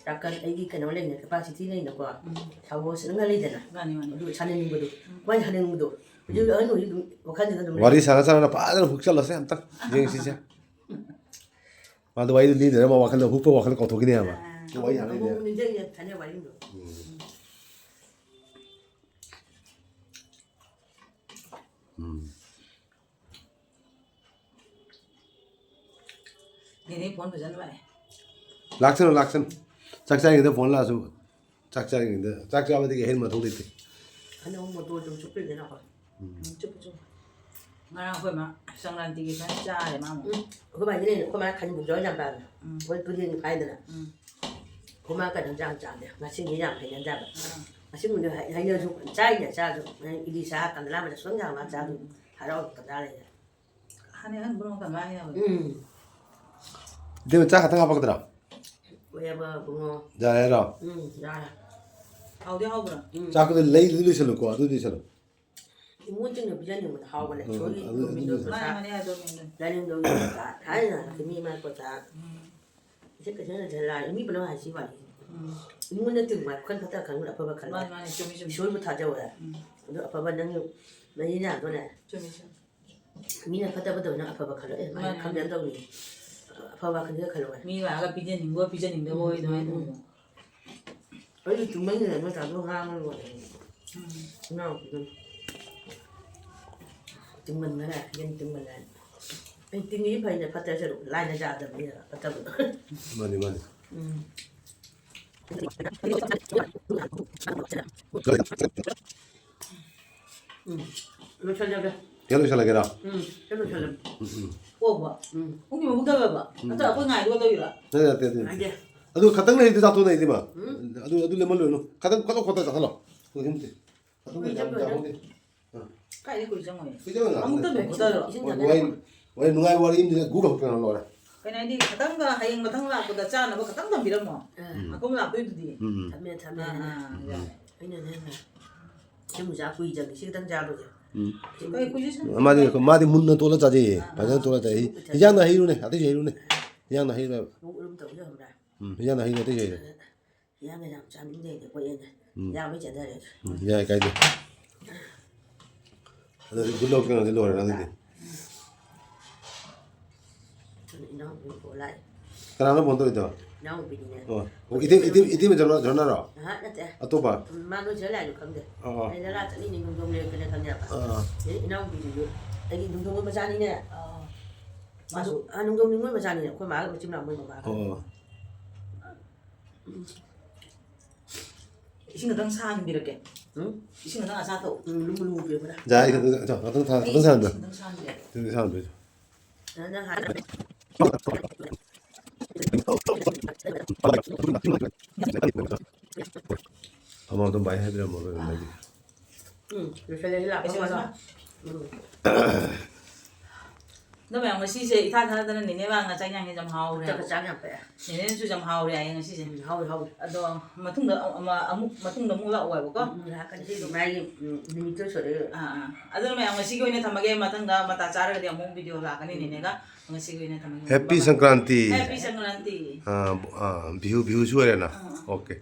ꯇꯥꯀꯠ, ꯑꯩꯒꯤ ꯀꯩꯅꯣ ꯂꯩꯅ, capacity ꯂꯩꯅꯀꯣ꯫ ꯎꯝ꯫ ꯁꯥꯍꯣꯁ ꯑꯃ ꯂꯩꯗꯅ꯫ ꯃꯥꯅꯤ, ꯃꯥꯅꯤ꯫ ꯑꯗꯨ ꯁꯥꯟꯅꯅꯤꯡꯕꯗꯣ꯫ ꯎꯝ꯫ ꯃꯣꯏ ꯁꯥꯟꯅꯅꯤꯡꯕꯗꯣ꯫ ꯍꯧꯖꯤꯛ ꯎꯝ꯫ ꯑꯍꯟ ꯑꯣꯏꯔꯤ ꯑꯗꯨꯝ ꯋꯥꯈꯜꯁꯤꯗ ꯑꯗꯨꯝ ꯋꯥꯔꯤ ꯂꯩ꯫ ꯁꯥꯟꯅ ꯁꯥꯟꯅ ꯐꯖꯅ ꯍꯨꯛꯆꯜꯂꯁꯦ ꯑꯝꯇꯪ ꯌꯦꯡꯁꯤꯁꯦ꯫ ꯃꯥꯗꯣ ꯋꯥꯔꯤꯗꯣ ꯂꯤꯗꯅ ꯃꯥ ꯋꯥꯈꯜꯗ ꯍꯨꯛꯄ ꯋꯥꯈꯜ ꯀꯥꯎꯊꯣꯛꯈꯤꯅꯦ ꯍꯥꯏꯕ꯫ ꯑꯥ, ꯋꯥꯔꯤ ꯁꯥꯟꯅ ꯑꯃꯨꯛ ꯂꯩꯗꯅ꯫ ꯅꯤꯡꯁꯤꯡꯉꯦ ꯊꯥꯏꯅ ꯋꯥꯔꯤꯗꯣ꯫ ꯎꯝ꯫ ꯎꯝ꯫ ꯅꯦꯅꯦ phone ꯐꯖꯅ ꯂꯥꯛꯑꯦ꯫ ꯂꯥꯛꯁꯅꯨ, ꯂꯥꯛꯁꯅꯨ꯫ ꯆꯥꯛ ꯆꯥꯔꯤꯉꯩꯗ phone ꯂꯥꯛꯑꯁꯨ, ꯆꯥꯛ ꯆꯥꯔꯤꯉꯩꯗ, ꯆꯥꯛ ꯆꯥꯕꯗꯒꯤ ꯑꯍꯦꯟꯕ ꯃꯊꯧ ꯂꯩꯇꯦ꯫ ꯑꯅꯧꯕ ꯃꯇꯣꯟ ꯑꯗꯨꯝ ꯆꯨꯞꯄꯤꯗꯅꯀꯣ꯫ ꯎꯝ꯫ ꯎꯝ, ꯆꯨꯞꯄꯨ, ꯆꯨꯞꯄꯨ꯫ ꯉꯔꯥꯡ ꯑꯩꯈꯣꯏ ꯃꯥ ꯁꯪꯀ꯭ꯔꯥꯟꯇꯤꯒꯤ ꯐꯖꯅ ꯆꯥꯔꯦ ꯃꯥ ꯑꯃꯨꯛ꯫ ꯎꯝ, ꯑꯩꯈꯣꯏ ꯃꯥꯒꯤ ꯂꯩꯔꯦ, ꯑꯩꯈꯣꯏ ꯃꯥ ꯈꯥꯖꯤꯡ ꯕꯣꯛꯁ ꯌꯥꯝ ꯄꯥꯝꯃꯦ꯫ ꯎꯝ꯫ ꯑꯩꯈꯣꯏ ꯄꯨꯔꯤꯅ ꯐꯥꯏꯗꯅ꯫ ꯎꯝ꯫ ꯑꯩꯈꯣꯏ ꯃꯥ ꯀꯩꯅꯣ ꯌꯥꯝ ꯆꯥꯝꯗꯦ, ꯉꯁꯤꯡꯗꯤ ꯌꯥꯝ ꯍꯩꯅꯗꯕ꯫ ꯎꯝ꯫ ꯉꯁꯤꯡꯗꯤ ꯍꯩ-, ꯍꯩꯅꯁꯨ ꯆꯥꯏꯅ ꯆꯥꯁꯨ, ꯏꯗꯤ ꯆꯥ ꯀꯟꯗ ꯂꯥꯝꯕꯗ ꯁꯨꯝ ꯌꯥꯝ ꯆꯥꯁꯨ ꯎꯝ꯫ ꯍꯔꯥꯎ ꯀꯟꯗ ꯂꯩꯔꯦ꯫ ꯍꯥꯟꯅ ꯑꯍꯟ ꯕꯨꯡꯉꯣ ꯀꯟꯗ ꯍꯩꯅꯕꯅꯦ꯫ ꯎꯝ꯫ ꯏꯇꯩꯃ, ꯆꯥꯛ ꯈꯛꯇꯪ ꯍꯥꯞꯄꯛꯀꯗ꯭ꯔꯥ? ꯑꯣꯏꯌꯦꯕ ꯕꯨꯡꯉꯣ꯫ ꯌꯥꯔꯦ ꯍꯥꯏꯔꯣ? ꯎꯝ, ꯌꯥꯔꯦ꯫ ꯍꯥꯎꯗꯤ ꯍꯥꯎꯕ꯭ꯔꯥ? ꯎꯝ꯫ ꯆꯥꯛꯇꯨꯗꯤ ꯂꯩꯗꯨꯗꯤ ꯂꯣꯏꯁꯜꯂꯨꯀꯣ, ꯑꯗꯨꯗꯤ ꯂꯣꯏꯁꯜꯂꯨ꯫ ꯏꯃꯣꯟꯁꯤꯡꯅ ꯄꯤꯖꯅꯤꯡꯕꯗ ꯍꯥꯎꯕꯅꯦ꯫ ꯎꯝ, ꯁꯣꯏꯒꯤ ꯑꯗꯨ, ꯑꯗꯨ, ꯃꯤꯗꯣ ꯑꯗꯨ꯫ ꯃꯥꯅꯦ, ꯄꯩꯁꯥ꯫ ꯃꯥꯅꯦ, ꯑꯗꯨꯅꯦ, ꯑꯗꯨꯅꯦ꯫ ꯂꯥꯏꯅꯤꯡꯊꯧꯒꯤ ꯄꯩꯁꯥ, ꯊꯥꯏꯅ ꯃꯤ ꯃꯥꯏ ꯄꯩꯁꯥ꯫ ꯎꯝ꯫ ꯏꯁꯦ ꯀꯩꯁꯨ ꯅꯠꯇꯦ, ꯂꯥꯏ ꯃꯤ ꯄꯨꯝꯅꯃꯛ ꯍꯥꯏꯁꯤ ꯋꯥꯅꯤ꯫ ꯎꯝ꯫ ꯏꯃꯣꯟꯅ ꯇꯤꯡꯕ ꯋꯥꯈꯜ ꯐꯠꯇ ꯈꯟꯕ ꯑꯐꯕ ꯈꯜꯂꯣ꯫ ꯃꯥꯅꯦ, ꯃꯥꯅꯦ, ꯆꯨꯝꯃꯤ, ꯆꯨꯝꯃꯤ꯫ ꯏꯁꯣꯔꯕꯨ ꯊꯥꯖꯧ꯫ ꯎꯝ꯫ ꯑꯗꯨ ꯑꯐꯕ ꯅꯪꯒꯤ ꯅꯌꯤꯡ ꯌꯥꯗꯣꯔꯦ꯫ ꯆꯨꯝꯃꯤ, ꯆꯨꯝꯃꯤ꯫ ꯃꯤꯅ ꯐꯠꯇꯕ ꯇꯧꯕ ꯅꯪ ꯑꯐꯕ ꯈꯜꯂꯣ꯫ ꯑꯦ, ꯃꯥꯅꯦ, ꯃꯥꯅ ꯈꯪꯗꯅ ꯃꯥꯅꯦ꯫ ꯇꯧꯅꯤ꯫ ꯑꯐꯕ ꯋꯥꯈꯜꯗ ꯈꯜꯂꯣ꯫ ꯃꯤ ꯂꯥꯛꯑꯒ ꯄꯤꯖꯅꯤꯡꯕ, ꯄꯤꯖꯅꯤꯡꯗꯕ ꯎꯝ, ꯑꯣꯏ ꯑꯗꯨꯃꯥꯏꯅ ꯎꯝ, ꯎꯝ꯫ ꯇꯧꯕ꯫ ꯑꯩꯁꯨ ꯇꯨꯝꯃꯟꯗꯅ ꯃꯣꯏ ꯆꯥꯗꯣ ꯉꯥꯡꯉ ꯂꯣꯏꯔꯦ꯫ ꯎꯝ꯫ ꯏꯅꯥꯎꯄꯤꯗꯨꯅ ꯇꯤꯡꯃꯟꯈꯔꯦ, ꯌꯦꯟ ꯇꯤꯡꯃꯟꯈꯔꯦ꯫ ꯑꯩ ꯇꯤꯡꯉꯤ ꯐꯩꯅ ꯐꯠꯇ꯭ꯔꯁꯨ ꯂꯥꯏꯅ ꯌꯥꯗꯕꯅꯤꯅ ꯐꯠꯇꯕꯗꯣ꯫ ꯃꯥꯅꯤ, ꯃꯥꯅꯤ꯫ ꯎꯝ꯫ ꯎꯝ꯫ ꯂꯣꯏꯁꯜꯂꯒꯦ꯫ ꯀꯌꯥ ꯂꯣꯏꯁꯜꯂꯒꯦꯔꯣ? ꯎꯝ, ꯁꯤ ꯂꯣꯏꯁꯜꯂꯒꯦ꯫ ꯎꯝ, ꯎꯝ꯫ ꯑꯣꯕ꯫ ꯎꯝ꯫ ꯄꯨꯡꯒꯤ ꯃꯕꯨꯛ ꯊꯜꯂꯕ? ꯎꯝ꯫ ꯅꯠꯇ꯭ꯔ ꯑꯩꯈꯣꯏ ꯉꯥꯏꯗꯨꯒ ꯇꯧꯔꯤꯔꯣ? ꯅꯠꯇꯦ, ꯅꯠꯇꯦ, ꯅꯠꯇꯦ꯫ ꯉꯥꯏꯒꯦ꯫ ꯑꯗꯨ ꯈꯇꯪ ꯂꯩꯔꯗꯤ ꯆꯥꯊꯣꯛꯅ ꯏꯗꯤꯃ꯫ ꯎꯝ꯫ ꯑꯗꯨ, ꯑꯗꯨ ꯂꯦꯝꯍꯜꯂꯣꯏꯅꯨ꯫ ꯈꯇꯪ ꯈꯇꯪ ꯈꯣꯠꯇ ꯆꯥꯊꯠꯂꯣ꯫ ꯑꯗꯨ ꯍꯤꯝꯇꯦ꯫ ꯑꯗꯨ ꯀꯨꯏ ꯌꯥꯝ ꯆꯪꯉꯣꯏ꯫ ꯆꯥꯊꯣꯛꯇꯦ꯫ ꯑꯥ꯫ ꯀꯥꯏꯗꯩ ꯀꯨꯏ ꯆꯪꯉꯣꯏ? ꯀꯨꯏ ꯆꯪꯉꯣꯏ, ꯉꯥꯏꯍꯥꯛ ꯑꯃꯨꯛꯇ ꯅꯠꯇꯦ꯫ ꯂꯣꯏ ꯈꯣꯠꯇꯔꯣ? ꯏꯁꯤꯡ ꯍꯣꯏ, ꯊꯝꯃꯦ꯫ ꯋꯥꯔꯤ, ꯋꯥꯔꯤ ꯅꯨꯡꯉꯥꯏꯕ ꯋꯥꯔꯤ ꯑꯃꯗꯤ ꯒꯨꯒ ꯍꯧꯔꯛꯇꯅ ꯂꯣꯏꯔꯦ꯫ ꯀꯩꯅꯣ ꯍꯥꯏꯗꯤ ꯈꯇꯪꯒ ꯍꯌꯦꯡ ꯃꯊꯪ ꯂꯥꯛꯄꯗ ꯆꯥꯅꯕ ꯈꯇꯪ ꯊꯝꯕꯤꯔꯝꯃꯣ꯫ ꯑꯥ꯫ ꯎꯝ꯫ ꯑꯀꯨꯝ ꯂꯥꯛꯇꯣꯏꯗꯨꯗꯤ꯫ ꯎꯝ, ꯎꯝ꯫ ꯊꯝꯃꯦ, ꯊꯝꯃꯦ, ꯑꯥ, ꯊꯝꯃꯦ꯫ ꯑꯥ, ꯎꯝ꯫ ꯌꯥꯔꯦ꯫ ꯑꯩꯅꯅꯦ, ꯁꯤ ꯃꯨꯖꯥ ꯀꯨꯏ ꯆꯪꯉꯤ, ꯁꯤ ꯈꯤꯇꯪ ꯆꯥꯕꯁꯦ꯫ ꯎꯝ꯫ ꯁꯤ ꯀꯩ ꯀꯨꯏꯁꯦ ꯁꯨꯝ ꯃꯥꯗꯤ, ꯃꯥꯗꯤ ꯃꯨꯟꯅ ꯇꯣꯠꯂ ꯆꯥꯖꯩꯌꯦ, ꯑꯥ, ꯐꯖꯅ ꯑꯥ꯫ ꯇꯣꯠꯂ ꯆꯥꯏ꯫ ꯁꯤ ꯏꯟꯖꯥꯡꯅ ꯍꯩꯔꯨꯅꯦ, ꯑꯇꯩꯁꯨ ꯍꯩꯔꯨꯅꯦ꯫ ꯏꯟꯖꯥꯡꯅ ꯍꯩꯔꯨꯅꯦꯕ꯫ ꯃꯑꯣꯡ ꯑꯗꯨꯝ ꯇꯧꯁꯦ ꯈꯪꯕ꯭ꯔꯥ? ꯎꯝ, ꯏꯟꯖꯥꯡꯅ ꯍꯩꯔꯨꯅꯦ, ꯑꯇꯩꯁꯨ ꯍꯩꯔꯨꯅꯦ꯫ ꯏꯟꯖꯥꯡꯅ ꯌꯥꯝ ꯆꯥꯅꯤꯡꯗꯦ ꯑꯩꯗꯤ, ꯀꯣꯛꯑꯦꯅꯦ꯫ ꯎꯝ꯫ ꯌꯥꯕꯩ ꯆꯥꯊꯔꯦ꯫ ꯎꯝ, ꯌꯥꯏ, ꯀꯥꯏꯗꯦ꯫ ꯑꯗꯨꯗꯤ ꯒꯨꯂꯣ ꯀꯩꯅꯣꯗꯤ ꯂꯣꯏꯔꯦ ꯅꯪꯒꯤꯗꯤ꯫ ꯏꯅꯥꯎꯄꯤ ꯀꯣꯜ ꯂꯥꯛꯑꯦ꯫ ꯀꯅꯥꯅꯣ ꯐꯣꯟ ꯇꯧꯔꯤꯗꯣ? ꯏꯅꯥꯎꯄꯤꯅꯤꯅꯦ꯫ ꯑꯣ꯫ ꯑꯣ, ꯏꯇꯩ-, ꯏꯇꯩ-, ꯏꯇꯩꯃ ꯖꯣꯅꯥ-, ꯖꯣꯅꯥꯔꯣ? ꯑꯍ, ꯅꯠꯇꯦ꯫ ꯑꯇꯣꯞꯄ? ꯎꯝ, ꯃꯥꯗꯣ ꯁꯤꯗ ꯂꯥꯛꯏꯗꯣ ꯈꯪꯗꯦ꯫ ꯑꯣ, ꯑꯣ꯫ ꯑꯩ ꯅꯂꯥ ꯆꯠꯂꯤꯅꯤ, ꯅꯨꯡꯗꯣꯡ ꯂꯩꯔꯛꯇꯅꯦ ꯈꯪꯉꯦꯕ꯫ ꯑꯥ, ꯑꯥ꯫ ꯑꯗꯩ ꯏꯅꯥꯎꯄꯤꯗꯨꯁꯨ ꯑꯩꯒꯤ ꯅꯨꯡꯗꯣꯡꯕ ꯃꯆꯥꯅꯤꯅꯦ꯫ ꯑꯥ꯫ ꯃꯥꯁꯨ, ꯑꯥ, ꯅꯨꯡꯗꯣꯡ ꯅꯤꯉꯣꯜ ꯃꯆꯥꯅꯤꯅꯦ꯫ ꯑꯩꯈꯣꯏ ꯃꯥꯒ ꯃꯆꯤꯟ ꯃꯅꯥꯎ ꯃꯣꯏ ꯃꯃꯥꯒ꯫ ꯑꯣ, ꯑꯣ꯫ ꯎꯝ꯫ ꯏꯁꯤꯡ ꯈꯛꯇꯪ ꯁꯥꯍꯟꯕꯤꯔꯛꯀꯦ꯫ ꯎꯝ? ꯏꯁꯤꯡ ꯈꯛꯇꯪ ꯑꯁꯥ ꯊꯛꯎ꯫ ꯎꯝ, ꯂꯨꯝꯕꯨ ꯂꯨꯝꯕꯨ ꯄꯤꯔꯛꯄ꯭ꯔꯥ? ꯌꯥꯏ, ꯈꯛꯇꯪ ꯈꯛꯇꯪ ꯁꯥꯍꯟꯕꯤꯌꯨ꯫ ꯏꯁꯤꯡ ꯈꯛꯇꯪ ꯁꯥꯍꯟꯕꯤꯔꯛꯀꯦ꯫ ꯈꯛꯇꯪ ꯁꯥꯍꯟꯕꯤꯌꯨ꯫ ꯅꯪ ꯍꯥꯟꯅ ꯊꯝꯃꯣ, ꯑꯗꯨꯝ ꯚꯥꯏ ꯍꯥꯏꯕꯤꯔꯝꯃꯣ, ꯂꯣꯏꯔꯝꯃꯗꯤ꯫ ꯎꯝ, ꯂꯣꯏꯁꯜꯂꯁꯤ ꯂꯥꯛꯄ ꯂꯣꯏꯁꯜꯂꯁꯤ꯫ ꯃꯇꯝꯗ꯫ ꯎꯝ꯫ ꯑꯗꯣ ꯃꯌꯥꯝ, ꯉꯁꯤꯁꯦ ꯏꯊꯥ ꯊꯥꯖꯗꯅ ꯅꯦꯅꯦ ꯃꯥ ꯉꯁꯥꯏ ꯌꯥꯡꯉꯩ ꯌꯥꯝ ꯍꯥꯎꯔꯦ꯫ ꯆꯥꯛꯀ ꯆꯥꯡ ꯌꯥꯝ ꯐꯩ꯫ ꯅꯦꯅꯦꯅꯁꯨ ꯌꯥꯝ ꯍꯥꯎꯔꯦ ꯍꯥꯏꯌꯦ ꯉꯁꯤꯁꯦ꯫ ꯎꯝ, ꯍꯥꯎꯔꯦ, ꯍꯥꯎꯔꯦ꯫ ꯑꯗꯣ ꯃꯇꯨꯡꯗ ꯑꯃ, ꯑꯃꯨꯛ, ꯃꯇꯨꯡꯗ ꯑꯃꯨꯛ ꯂꯥꯛꯑꯣ ꯍꯥꯏꯕꯀꯣ꯫ ꯎꯝ, ꯂꯥꯛꯀꯅꯤ꯫ ꯁꯤ ꯃꯥꯒꯤ, ꯎꯝ, ꯅꯨꯃꯤꯠꯇꯣ ꯁꯣꯏꯗꯣꯏ꯫ ꯑꯥ, ꯑꯥ꯫ ꯑꯗꯨꯅ ꯃꯌꯥꯝ, ꯉꯁꯤꯒꯤ ꯑꯣꯏꯅ ꯊꯝꯃꯒꯦ꯫ ꯃꯊꯪꯗ ꯃꯇꯥ ꯆꯥꯔꯒꯗꯤ ꯑꯃꯨꯛ ꯚꯤꯗꯤꯑꯣ ꯂꯥꯛꯀꯅꯤ ꯅꯦꯅꯦꯒ꯫ ꯉꯁꯤꯒꯤ ꯑꯣꯏꯅ ꯊꯝꯃꯒꯦ꯫ Happy ꯁꯪꯀ꯭ꯔꯥꯟꯇꯤ꯫ Happy ꯁꯪꯀ꯭ꯔꯥꯟꯇꯤ꯫ ꯑꯥ, ꯑꯥ, ꯕꯤꯍꯨ, ꯕꯤꯍꯨꯁꯨ ꯑꯣꯏꯔꯦꯅ? ꯑꯣꯀꯦ꯫